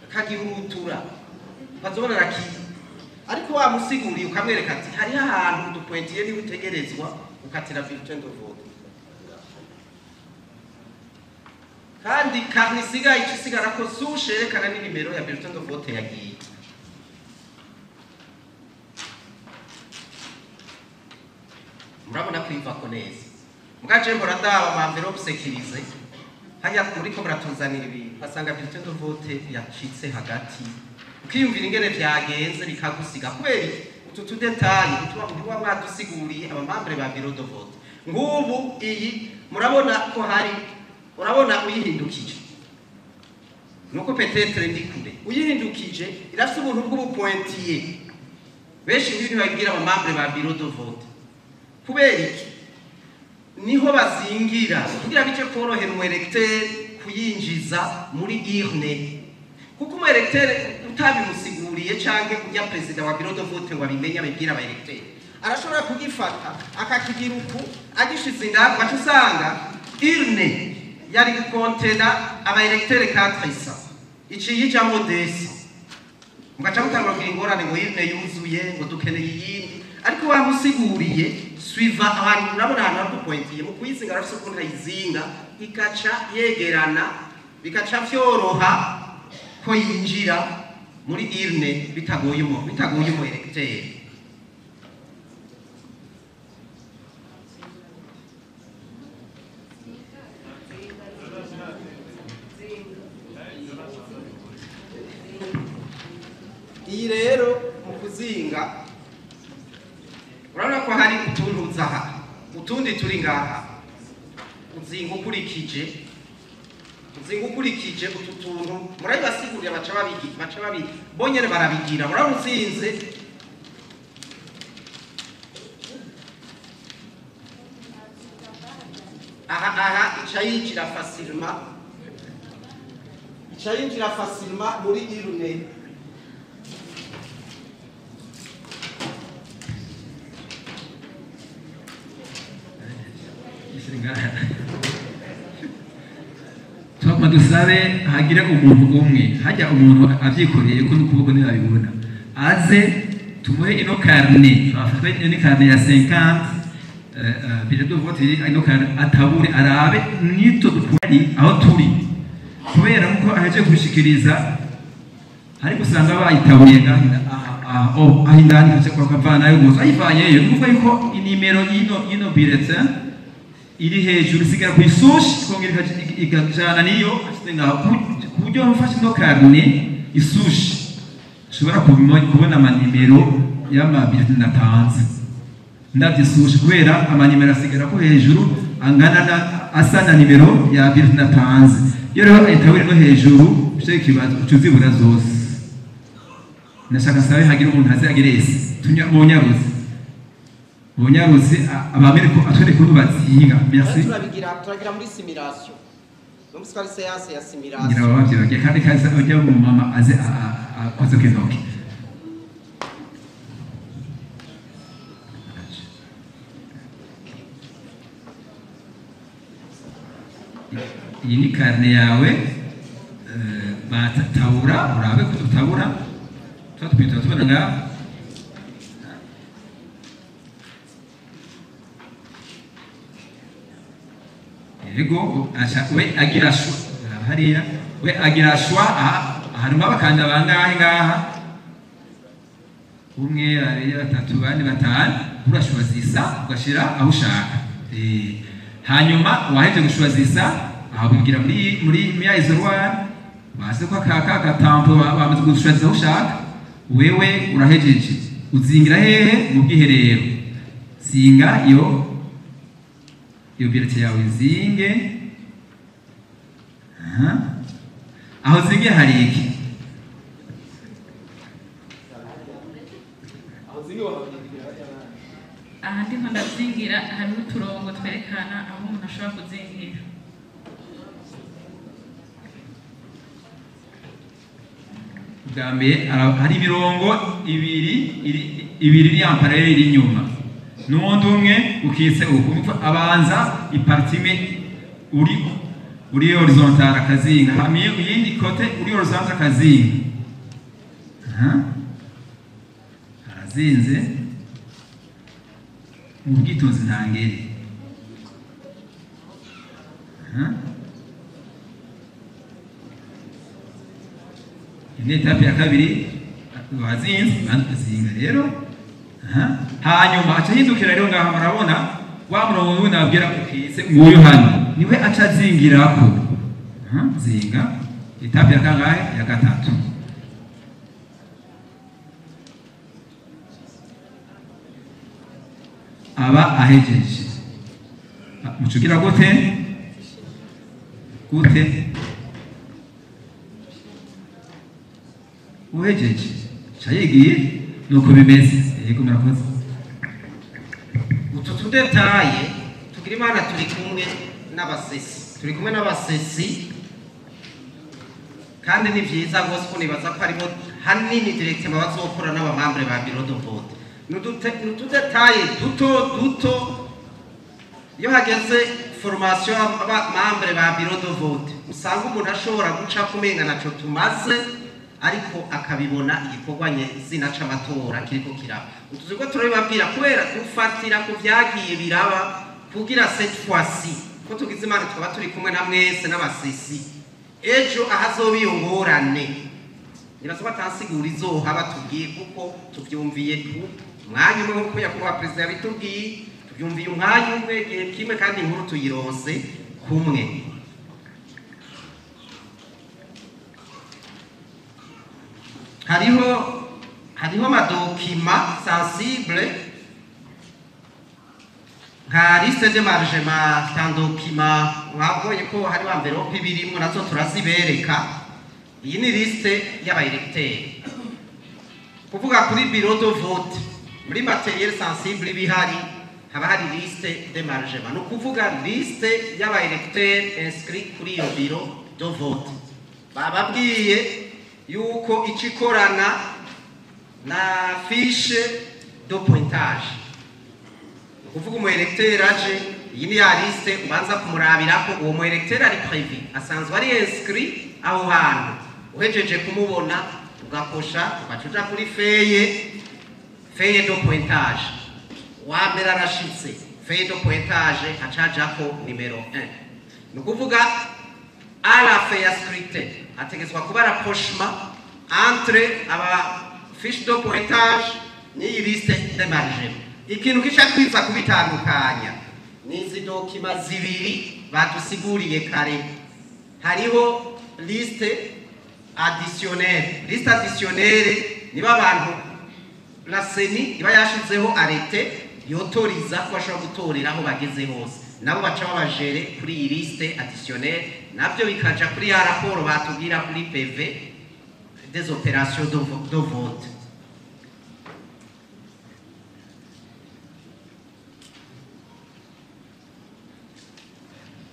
C: akagihurutura ukazobona arakiye, ariko wamusiguriye ukamwereka ati hariho ahantu udupointiye niba utegerezwa ukatira bulletin de vote. Kandi carnet isigaye ico isigara ko souche yerekana n'inimero ya bulletin de vote yagiye. Murabona ko ivako neza. Mugace mbora ndaba ama enveloppe sécurisée hajya muriko muratuzanira ibintu asanga bulletin de vote yacitse hagati, ukiyumvira ingene vyagenze bikagusiga. Kubera utu tu détails utuba ntiwa mwadusiguriye abamambre ba bureau de vote. Ngubu iyi murabona ko hari, urabona uyihindukije nuko peut-être ndi kure, uyihindukije irafise ubuntu bw'ubupointier. Benshi nk'ibi babwira abamambre ba bureau de vote. Kubera iki? Niho bazingira kugira bice korohera umu électeur kuyinjiza muri urne, kuko umu électeur utabimusiguriye canke ujya président wa bureau de vote ngo abimenye abibwira aba électeur, arashobora kugifata akakigira uku agishize indani, ugaca usanga urne yari gukontena aba électeur 400 iciye ijambo 200, mugaca mutangura kugira ingorane ngo urne yuzuye ngo dukeneye iyindi. Ariko wamusiguriye suiva ahantu urabona ahantu hakupointiye mu kuyizinga arafise ukuntu ayizinga ikaca yegerana bikaca vyoroha ko yinjira muri urne bitagoye umu électeur. Iyi rero mu Kuzinga urabona ko hari utuntu uzaha utundi turi ngaha, uzinga ukurikije utu tuntu murabibasigurira, baca babigira, baca babi bonyene barabigira. Urabona uzinze aha ica yinjira facilement, ica yinjira facilement muri irune.
B: Twaguma dusabe hagire umuntu umwe hajya umuntu avyikoreye ko n'ukuboko ntibabibona, aze tumuhe ino carnet, twafashwe ino carnet ya 50 bije de vote, ino carnet atabure arabe nito dukuri aho turi, kubera nkuko aheje kubishikiriza ariko usanga bayitaburiye ngaho aho indani kace kwa kavanayo gusa ayivanyeyo, nukuvuga yuko inimero y'ino bulletin iri hejuru isigara ku isushi ikongera ikajana niyo ashyize ngaho, ku buryo mfashe ino carnet isushi nshobora kubona amanimero y'amabulletin natanze ndavye isushi, kubera amanimero asigara ko hejuru angana na asa na nimero ya bulletin natanze. Iyo rero itabure no hejuru ushaka ikibazo uca uzibura zose. Nashaka sabe hagira umuntu aze agerese tunya mu nyaruzi abamere ko atwereka ukuntu bazinga. Merci.
C: Turagira muri simulation. Donc c'est séance ya simulation.
B: Ngira babavye kandi kaza ujya mu mama aze akoze kintoki. Iyi ni carnet yawe batabura urabe ko tutabura twatwita tubona nga yego acha we agira shwa hariya we agira shwa harimo abakanda bangahe ngaha umwe babiri batatu bane batanu, urashwa zisa ugashira aho ushaka. Hanyuma waheje gushwa zisa aho bigira muri ya isoroir baze ko akaka katampo bamaze gushwa aho ushaka, wewe urahejeje uzingira hehe mu bwiherero, zinga iyo bulletin yawe zinge. Aho zinge hari iki?
F: Aha ndiko ndazingira harimo uturongo twerekana aho umuntu ashobora kuzingira.
B: Bwa mbere hari imirongo ibiri iri en parallèle iri inyuma n'uwundi umwe ukitse uku, abanza ipartime uri horizontal akazinga, hama iyindi kote uri horizontal akazinga. Arazinze mu bwitonzi ntangere. Iyi etape ya kabiri wazinze bazinga rero. Hanyuma aca hindukira rero ngaha murabona wa murongo wundi nabwira ukitse nguyu hano niwe aca azingirako. Zinga etape ya kangahe? Ya gatatu. Aba ahejeje mucugira gute gute uhejeje cayigiye nuko bimeze. Yego murakoze.
C: Utu tudetaye tugira Imana turi kumwe n'abasesi, turi kumwe n'abasesi kandi ni vyiza gose ko nibaza ko harimo hanini directement bazokora n'abamambre ba bureau de vote. Nutudetaye duto duto iyo hageze formation y'abamambre ba bureau de vote usanga umuntu ashobora guca kumenga naco tumaze, ariko akabibona igikorwa nyezina c'amatora kiriko kiraba. Utuzi ko turabibabwira kubera dufatira ku vyagiye biraba kugira cette fois-ci ko tugize Imana tukaba turi kumwe na mwese n'abasesi, ejo ahazoba iyo ngorane nibaza ko atasigura izohaba tubwiye, kuko tuvyumviye ku mwanya umwe nkuko nyakubahwa perezida yabitubwiye, tuvyumviye umwanya umwe igihe kimwe kandi inkuru tuyironse kumwe. Hariho Hariho ama documents sensibles nka liste d'émargement, c'est un document mwabonye ko hariho enveloppe ibirimwo, nazo turazibereka. Iyi ni liste y'aba électeurs, kuvuga kuri bureau de vote, muri matériel sensible ibihari haba hari liste d'émargement, ni ukuvuga liste y'aba électeurs inscrits kuri iyo bureau de vote. Bababwiye yuko ico ikorana na fiche de pointage, ni ukuvuga umu électeur aje, iyi ni ya liste ubanza kumurabirako uwo mu électeur ari prévu, asanzwe ari inscrit aho hantu. Uhejeje kumubona, ugakosha, ugaca uja kuri feuille de pointage. Wa mbere arashitse, feuille de pointage hacajako numéro 1. Ni ukuvuga à la fin ya scrutin hategetswa kuba rapprochement entre aba fiche de pointage n'iyi liste d'émargement. Ikintu kica twiza kubitandukanya ni izi documents zibiri badusiguriye kare. Hariho liste additionnelle. Liste additionnelle niba abantu la CENI iba yashizeho arrêté yotoriza ko bashobora gutorera aho bageze hose, nabo baca babajere kuri iyi liste additionnelle, nabyo bikaja kuri ya raporo batubwira kuri PV des opérations de vote.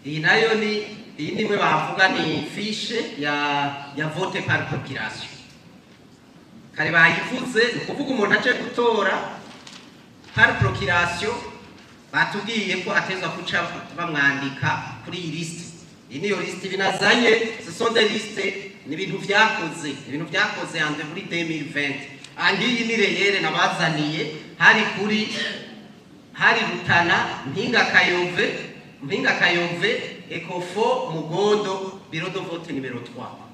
C: Iyi nayo ni iyi nimwe bavuga ni fiche ya vote par procuration. Kare bayivuze, ni ukuvuga umuntu aje gutora par procuration, batubwiye ko atezwa kuca bamwandika kuri iyi liste. Iyi niyo liste binazanye, ce sont des listes, ni ibintu vyakoze, ibintu vyakoze ande muri 2020. Angiyi ni réelle nabazaniye, hari kuri hari Rutana, Mpinga Kayove, Mpinga Kayove, Ekofo, Mugondo, bureau de vote numéro 3.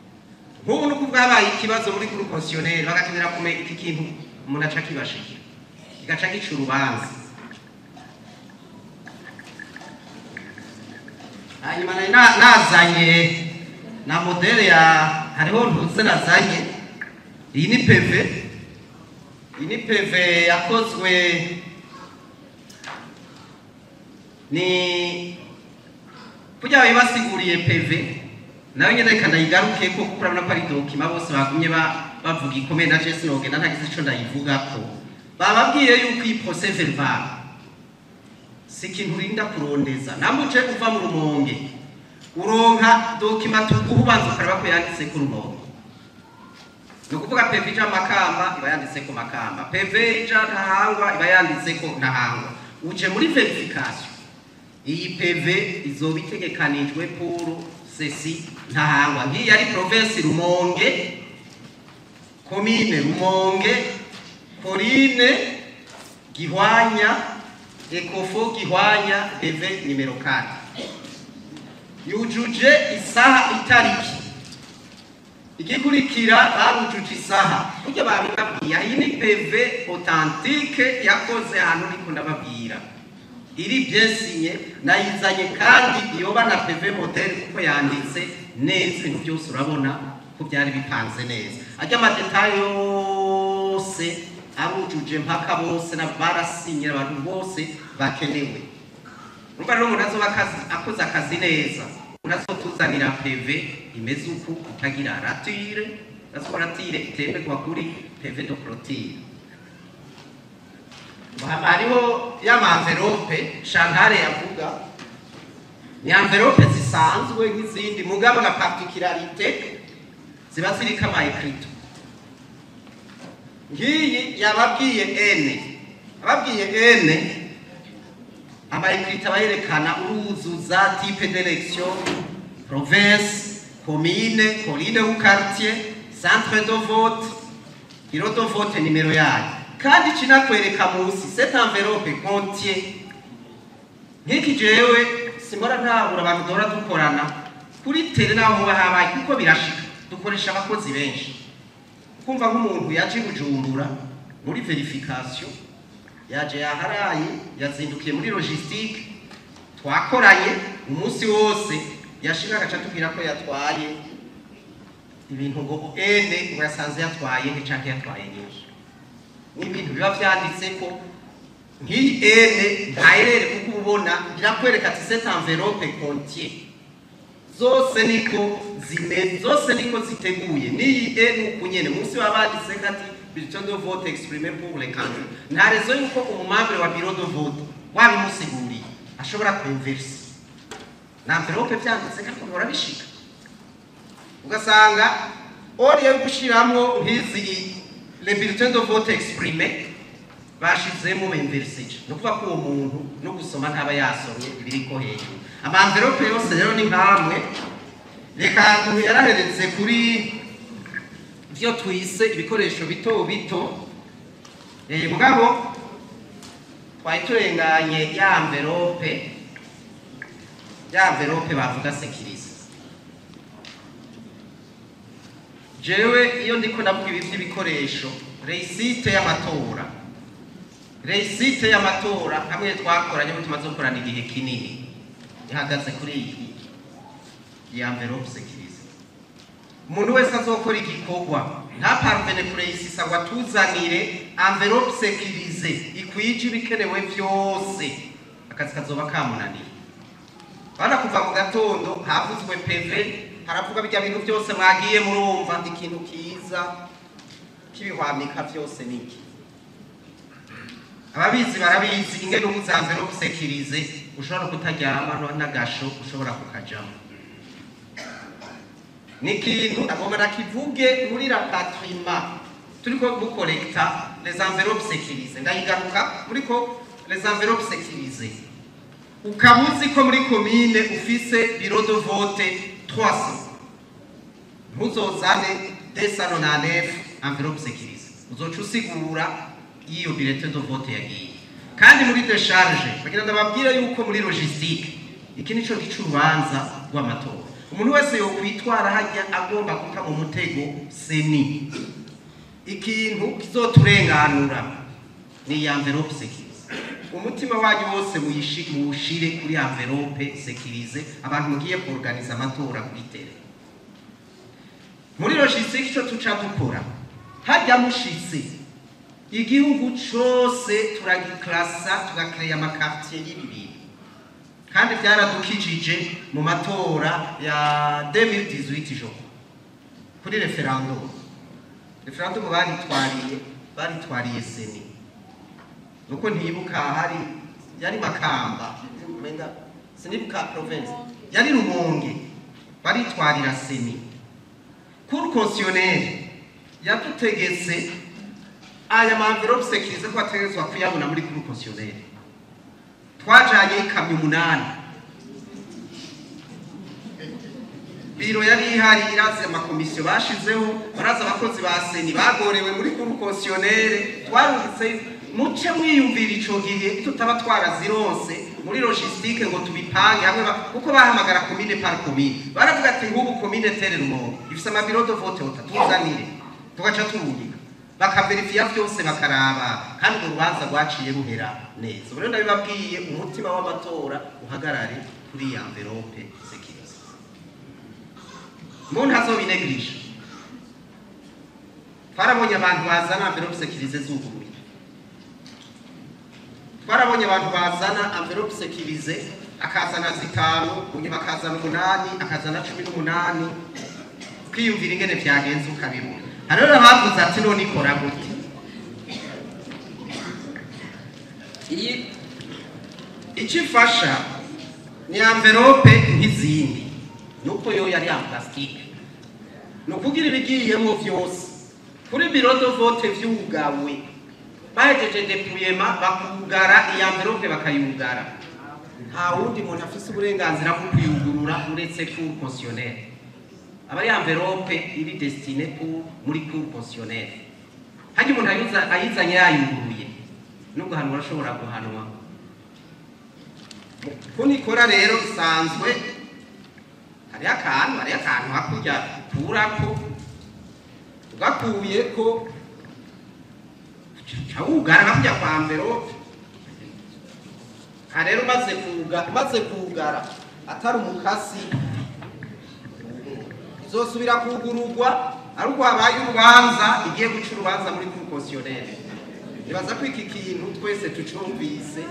C: Nk'ubu nuko bwabaye ikibazo muri cour constitutionnelle, bagakenera kumenya iki kintu, umuntu aca kibashikira kigaca gica urubanza. Hanyuma nari nazanye na modèle ya hariho ntuze nazanye. Iyi ni PV, iyi ni PV yakozwe ni kugira babibasiguriye. PV nayo nyene reka ndayigaruke ko, kuko urabona ko ari document bose bagumye bavuga ikomeye, na je sinogenda ntagize ico ndayivugako. Bababwiye yuko iyi procès verbal si ikintu urinda kurondeza. Namuje uva mu Rumonge, uronka document tuguha, ubanza ukaraba ko yanditse ku Rumonge. Ni ukuvuga PV ija Makamba iba yanditse ko Makamba, PV ija Ntahangwa iba yanditse ko Ntahangwa. Uje muri vérification, iyi PV izoba itegekanijwe pour ceci Ntahangwa. Ngiyi ari province Rumonge, commune Rumonge, colline Gihwanya, Ekofo Gihwanya, PV numéro 4, yujuje isaha, itariki igikurikira barujuje isaha burya babibabwiye. Iyi ni PV authentique yakoze ahantu niko ndababwira, iri bien signé, nayizanye kandi yoba na PV modèle kuko yanditse neza ibintu byose, urabona ko byari bipanze neza, ajya ama détails yose arujuje mpaka bose na barasinye abantu bose bakenewe. Urumva rero umuntu azoba akoze akazi neza, umuntu azotuzanira PV imeze uku, itagira rature, that's rature itemerwa kuri PV de clôture. Hariho y'ama enveloppes Chantal yavuga, ni enveloppe zisanzwe nk'izindi, mugabo na particularité ziba ziriko ama écriteaux. Ngiyi yababwiye ene, ababwiye ene ama écriteaux aba yerekana uruzuza type d'élection, province, commune, colline ou quartier, centre de vote, bureau de vote numéro yayo. Kandi kinakwereka munsi, cette enveloppe contient nk'iki. Jewe simbora ntabura abantu duhora dukorana kuri terrain naho hoba habaye, kuko birashika dukoresha abakozi benshi, kumva nk'umuntu yaje i Bujumbura muri vérification, yaje yaharaye, yazindukiye muri logistique, twakoranye umunsi wose, yashika agaca atubwira ko yatwaye ibintu ngo ene, ngo yasanze yatwaye nke canke yatwaye nyinshi. N'ibintu biba vyanditse ko nk'iyi N nta erreur, kuko ubona birakwereka ati cette enveloppe contient. Zose niko zimeze, zose niko ziteguye. N'iyi N uku nyene, munsi baba banditse ko ati bulletin de vote exprimé pour les candidats. Nta raison yuko umu membre wa bureau de vote wabimusiguriye ashobora kuinverser na enveloppe vyanditse, kandi bihora bishika ugasanga oriye gushiramwo nk'izi les bulletins de vote exprimés bashizemo inversage. No kuvuga ko uwo muntu no gusoma ntaba yasomye ibiriko hejuru. Ama enveloppe yose rero ni nkamwe. Reka yaraheretse kuri vyo twise ibikoresho bito bito. Mugabo twari turenganye ya enveloppe bavuga sécurisée. Jewe iyo ndiko ndavuga ibi by'ibikoresho, réussite y'amatora hamwe twakoranye, mu tumaze gukorana igihe kinini, ihagaze kuri iyi enveloppe sécurisée. Umuntu wese azokora igikorwa ntaparvene kuréussisa ngo atuzanire enveloppe sécurisée ikwije ibikenewe vyose, akazi kazoba kamunaniye. Bana kuva mu gatondo havuzwe PV, haravuga bijya bintu byose mwagiye murumva. Ikintu kiza kibihwamika vyose niki? Ababizi barabizi ingene ubuze enveloppe sécurisée ushobora kutaryama, n'agasho ushobora kukajamo. Ni ikintu agomba nakivuge muri rapatriement turiko ducollecta les enveloppes sécurisées. Ndayigaruka muriko les enveloppes sécurisées. Ukaba uzi ko muri komine ufise bureau de vote 300, ntuzozane 299 enveloppe sécurisée, uzoca usigura iyo bulletin de vote yagiye. Kandi muri décharge bagira, ndababwira yuko muri logistique iki nico gica urubanza rw'amatora. Umuntu wese yokwitwara hajya agomba guta mu mutego CENI. Ikintu kizoturenganura ni iyi enveloppe sécurisée. Umutima wanyu wose muwushire kuri enveloppe sécurisée. Abantu mugiye kuorganiza amatora kuri terrain, muri logistique, ico tuca dukora hajya mushitse, igihugu cose turagiclassa, tugacréa ama quartier y'ibi bintu. Kandi vyaradukijije mu matora ya 2018 jo kuri référendum. Référendum baritwariye CENI, nuko ntibuka hari yari Makamba, umenga sinibuka province, yari Rumonge, baritwarira CENI. Cour constitutionnelle yadutegetse aya ma enveloppe sécurisée ko ategerezwa kuyabona muri cour constitutionnelle. Twajanye ikamyo 8, biro yari ihari irazi amakomisiyo bashizeho, baraza abakozi ba CENI bagorewe muri cour constitutionnelle. Twarungitse muce mwiyumvira ico gihe tutaba twarazironse muri logistique ngo tubipange hamwe kuko bahamagara commune par commune, baravuga ati nk'ubu commune telle Rumonge ifise ama bureau de vote tuzanire, tugaca turungika bakavérifier vyose bakaraba, kandi urwo rubanza rwaciye ruhera neza. Ubu rero ndabibabwiye, umutima w'amatora uhagarare kuri iyi enveloppe sécurisée, umuntu azobinégliger. Twarabonye abantu bazana enveloppe sécurisée zuguruye, twarabonye abantu bazana enveloppe sécurisée, akazana 5, unyuma akazana 8, akazana 18, ukiyumvira ingene vyagenze ukabibona. Hariho abavuze ati none ikora gute? Iyi icyo ifasha ni enveloppe nk'izindi, nuko yo yari en plastique, ni ukugira ibigiyemo vyose kuri bureau de vote vyugawe, bahejeje dépouillement bakugara iyi enveloppe, bakayugara. Nta wundi muntu afise uburenganzira bwo kuyugurura uretse cour constitutionnelle. Aba ari enveloppe iri destinée pour muri cour constitutionnelle. Hajya umuntu ayizanye yayuguruye, no guhanwa arashobora guhanwa. Kunikora rero isanzwe, hariho akantu hakurya kurako, ugakuyeko uca wugara hakurya kwa enveloppe. Aha rero umaze kugara atari umukasi, izosubira kugururwa ari uko habaye urubanza, igiye guca urubanza muri cour constitutionnelle. Nibaza ko iki kintu twese tucumvise.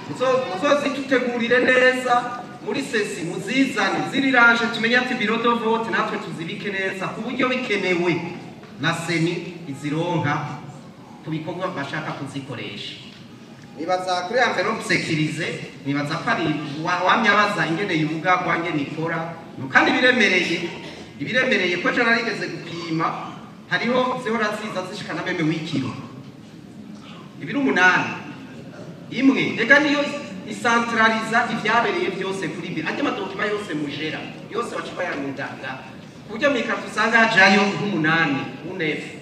C: Muzozitutegurire neza muri sesi, muzizane ziriranje, tumenye ati bureau de vote natwe tuzibike neza ku buryo bikenewe na CENI izironka ku bikorwa bashaka kuzikoresha. Nibaza kuri enveloppe sécurisée, nibaza ko ari wamye abaza ingene yugagwa, ingene ikora, kandi ibiremereye ko ejo narigeze gupima, hariho zihora ziza zishika na même w'ikiro ibiro 8 imwe. Reka niyo isantraliza ivyabereye byose kuri bi ajya ama documents yose mujera yose baca bayarundanga, ku buryo mw'ikarito usanga hajayo nk'umunani unefu.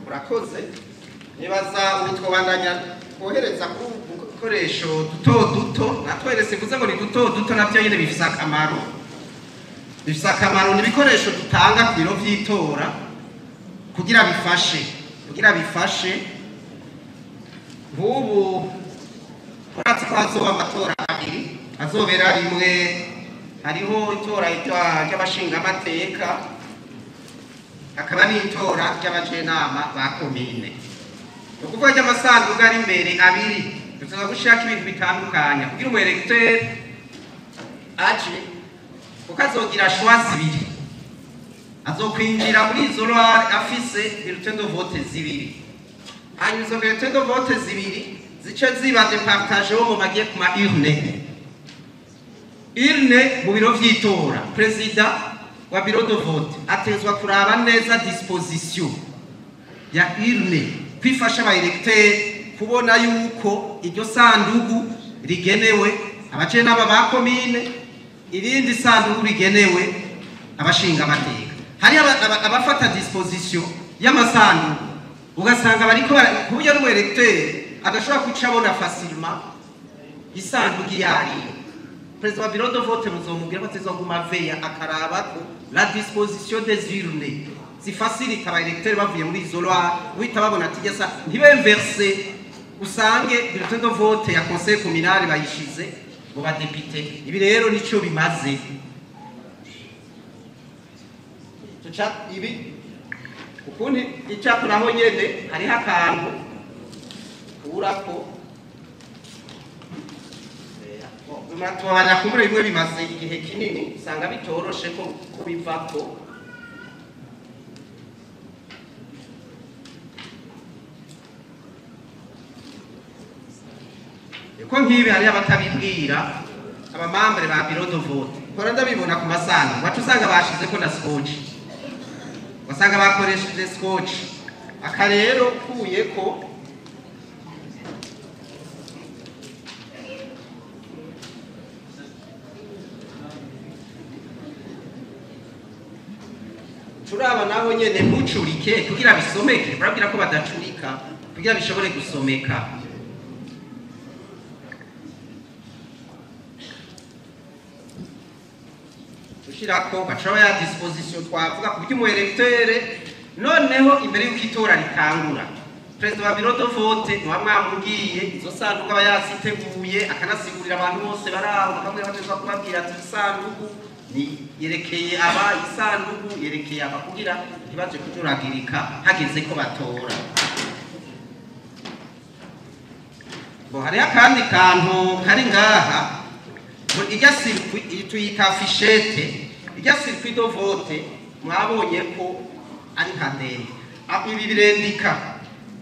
C: Murakoze. Nibaza ubu twobandanya twohereza ku dukoresho duto duto, natwerese mvuze ngo ni duto duto, navyo nyene bifise akamaro. Bifise akamaro, ni ibikoresho dutanga ku biro vy'itora kugira bifashe. Nk'ubu uratse ko hazoba amatora abiri azobera rimwe, hariho itora ry'abashingamateka, hakaba n'itora ry'abajenama ba komine. Ni ukuvuga ry'amasanduku ari imbere abiri, tuza gushaka ibintu bitandukanye kugira umu électeur aje, kuko azogira choix zibiri, azokwinjira muri isoloir afise bulletin de vote zibiri, hanyuma izo bulletin de vote zibiri zice ziba départagé wo mu bagiye ku ma urne. Urne mu biro vy'itora, perezida wa bureau de vote atezwa kuraba neza disposition ya urne, kwifasha aba électeurs kubona yuko iryo sandugu rigenewe abajenama ba komine, irindi sandugu rigenewe abashinga amateka. Hari abafata disposition y'amasandugu ugasanga bariko ku buryo n'umu électeur adashobora kuca abona facilement isanduku iyo ariyo. Perezida wa bureau de vote muzomubwira ko atazoguma veya, akaraba ko la disposition des urnes zifacilita aba électeurs bavuye muri isoloir uhita babona ati gesa, ntibemverse, usange bulletin de vote ya conseil communal bayishize mu badepite. Ibi rero nico bimaze. Tuca ibi ukundi icapo naho nyene hariho akantu kurako tubabarira kumbura, bimwe bimaze igihe kinini usanga bitoroshe ko kubivako. Ko nk'ibi hariho abatabibwira aba membres ba bureau de vote, kora ndabibona ku masanduku, waca usanga bashizeko na scotch, wasanga bakoresheje scotch. Aka rero kuyeko turaba naho nyene ntucurike kugira bisomeke, barabwira ko badacurika kugira bishobore gusomeka. Ushirako baca ya disposition twavuga ku buryo umu électeur noneho imbere y'uko itora ritangura, perezida wa bureau de vote muba mwamubwiye izo sanduku aba yaziteguye, akanasigurira abantu bose bari aho, bakamubwira bateza kubabwira ati isanduku ni yerekeye aba, isanduku yerekeye aba, kugira ntibaje kujuragirika hageze ko batora. Bo hariho akandi kantu kari ngaha, ijya circuit tuyita affichette, ijya circuit de vote mwabonye ko ari nka ndende. Ibi birendika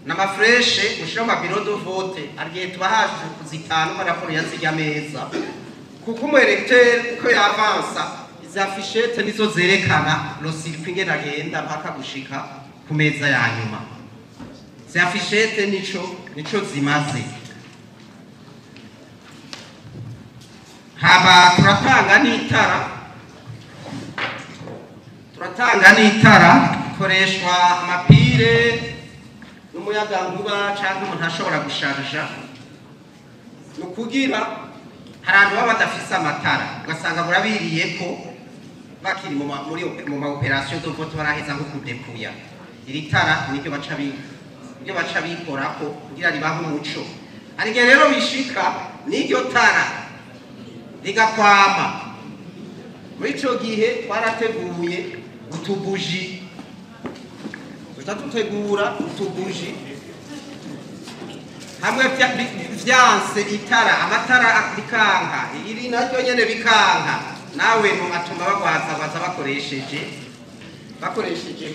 C: n'ama flèches mushira mu bureau de vote, arigihe tuba haje kuzitanu ko raporo yazirya meza, kuko umu électeur uko yavansa, izi affichette nizo zerekana le circuit ingene agenda mpaka gushika ku meza ya nyuma. Izi affichette nico zimaze. Haba turatanga n'itara ikoreshwa ama piles n'umuyagankuba cyangwa umuntu ashobora gusharja. Ni ukugira hari abantu baba badafise amatara, ugasanga burabiriye ko bakiri mu ma opérations de vote, baraheza nko kudepuya, iri tara niryo baca bikorako kugira ribahe umuco. Hari igihe rero bishika n'iryo tara rigakwama. Muri ico gihe twarateguye utubuji duca Tutegura utubuji hamwe vyanse itara, amatara bikanka, iri naryo nyene bikanka, nawe atuma bagwaza bakoresheje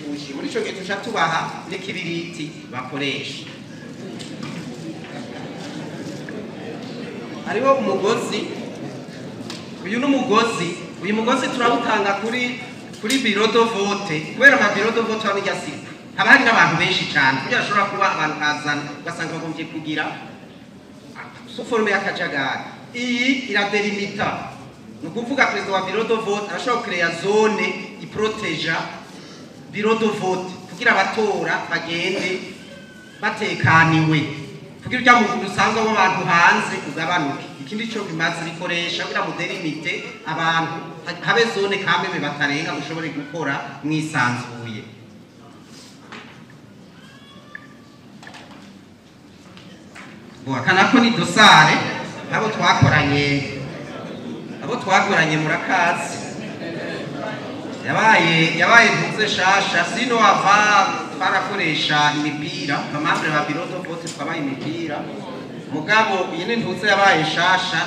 C: buji. Muri ico gihe tuca tubaha n'ikibiriti bakoresha. Hariho umugozi, uyu n'umugozi, uyu mugozi turawutanga kuri bureau de vote, kubera ama bureau de vote hano irya siku haba hari n'abantu benshi cyane, kugira ashobora kuba abantu kazana ugasanga bagombye kugira sous forme y'akajagari. Iyi iradelimita, ni ukuvuga perezida wa bureau de vote arashobora kureya zone iproteja bureau de vote kugira abatora bagende batekaniwe, kugira urya muntu usanzwe w'abantu hanze ugabanuke. Ikindi cyo bimaze bikoresha kugira mudelimite abantu, habe zone kameme batarenga, mushobore gukora mwisanzuye. Bo akanako ni dosare abo twakoranye murakazi yabaye ntuze shasha sino ava twarakoresha imipira, amambre ba bureau de vote twabaye imipira, mugabo iyi ni ntuze yabaye shasha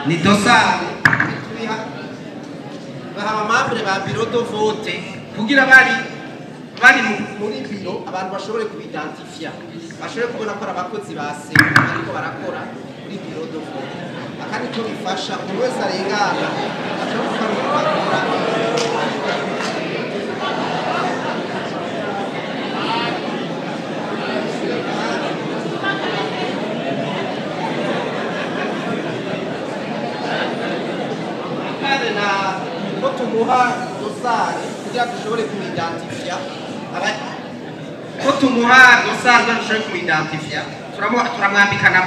C: ni dosare baha amambre ba bureau de vote kugira bari muri biro abantu bashobore kubidentifia, bashobore kubona ko abakozi ba sena ariko barakora muri bureau de vote. Akandi cyo bifasha umuntu wese arengana ashobora gukora. Kandi na ko tumuha dosare kugira dushobore kubidentifia, ko tumuha dosare dushobore kubidentifia, turamwambika na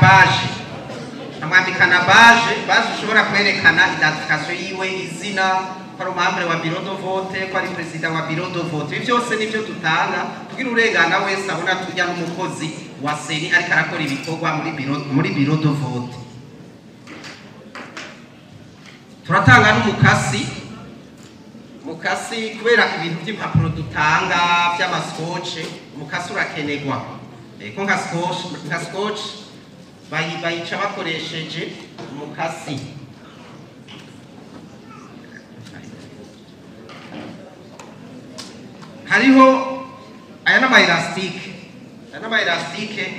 C: baje, baje ushobora kwerekana identification yiwe, izina, ko ari umwambere wa bureau de vote, ko ari president wa bureau de vote. Ibi byose nivyo dutanga kugira urengana wese abona tujya n'umukozi wa seni ariko arakora ibikorwa muri bureau de vote. Turatanga n'umukasi, mukasi kubera ibintu by'impapuro dutanga by'amaskoce, umukasi urakenegwa. Ko nka scotch bayica bakoresheje umukasi. Hariho aya n'ama elastike,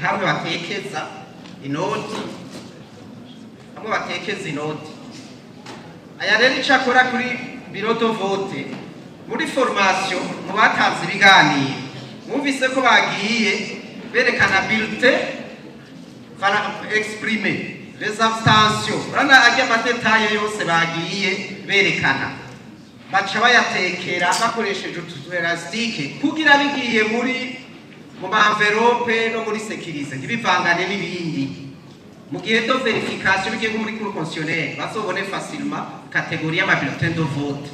C: hamwe batekeza inoti, Aya rero icyo akora kuri bureau de vote muri formation mu batanze ibiganiro, mwumvise ko bagiye berekana bulletin exprimer les abstentions, urabona ajya amadetaye yose bagiye berekana, baca bayatekera bakoresheje utu elastike kugira bigiye muri mu envelope no muri sécurise ntibivangane n'ibindi. Mu gihe de verification bigiye nko muri cour constitutionnelle bazobone facilement catégorie y'ama bulletin de vote.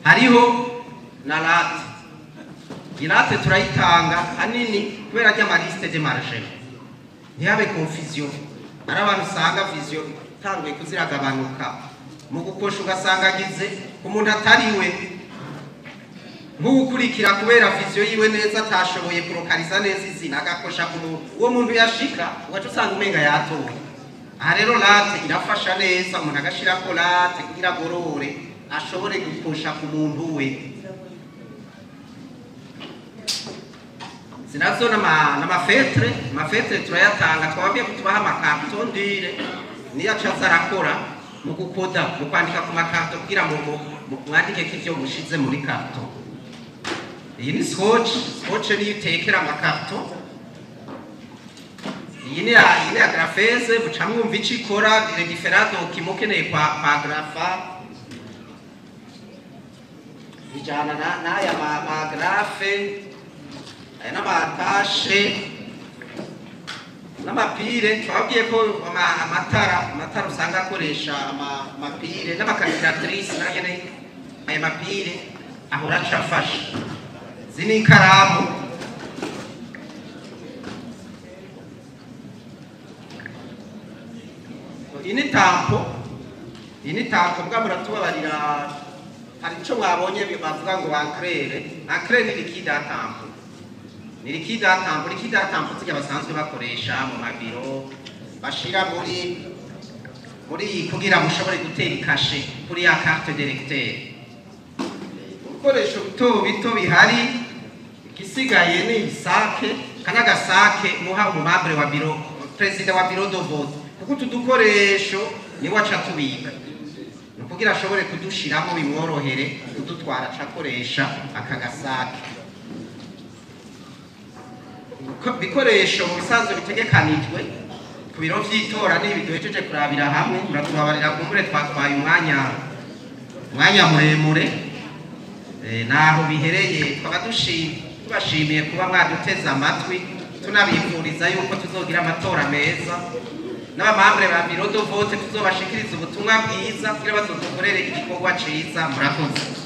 C: Hariho na late, ilate turayitanga hanini kubera ry'ama liste de marge ntihabe confusion. Ari abantu usanga vision itanguye kuziragabanuka mu gukosha, ugasanga agize umuntu atariwe nk'ukurikira kubera vision yiwe neza atashoboye kurokariza neza izina, agakosha ku muntu, uwo muntu yashika ugaca usanga umenga yatowe. Aha rero late irafasha neza, umuntu agashirako late kugira agorore ashobore gukosha ku muntu we. Zinazo n'amafetre, amafetre turayatanga, twababwiye ko tubaha amakarton dure, niyo aca arakora mu gukoda, mu kwandika ku makarton kugira ngo mwandike ko ivyo mushize muri karton. Iyi ni scotch, scotch niyo itekera amakarton. Iyi ni ya grafeze, buca mwumva ico ikora, les différents documents ukeneye kwa grafa bijana n'aya magrafe, aya n'amatashe n'amapire. Twabwiye ko amatara usanga akoresha amapire n'amakalculatrice nayo aya mapire ahora acafasha. Izi ni ikaramu, iyi ni tampo, bwa muratubabarira Hari ico mwabonye bavuga ngo encre. Encre ni liquide à tampon, ni liquide à tampon. Liquide à tampon zirya basanzwe bakoresha mu mabiro, bashira muri iyi kugira mushobore gutera icachet kuri ya carte d'électeur. Ibikoresho bito bito bihari, igisigaye ni isake kana gasake muha umumembre wa bureau, perezida wa bureau de vote, kuko utu dukoresho niwe aca tubika, ni ukugira ashobore kudushiramo bimworohere kudutwara, aca akoresha aka gasake. Bikoresho mu bisanzwe bitegekanijwe ku biro vy'itora n'ibi duhejeje kurabira hamwe. Muratubabarira, kumbure twatwaye umwanya muremure. Naho bihereye, twaba tubashimiye kuba mwaduteze amatwi, tunabifuriza yuko tuzogira amatora meza, n'abamembres ba bureau de vote tuzobashikiriza ubutumwa bwiza kugira bazodukorere igikorwa ciza. Murakoze.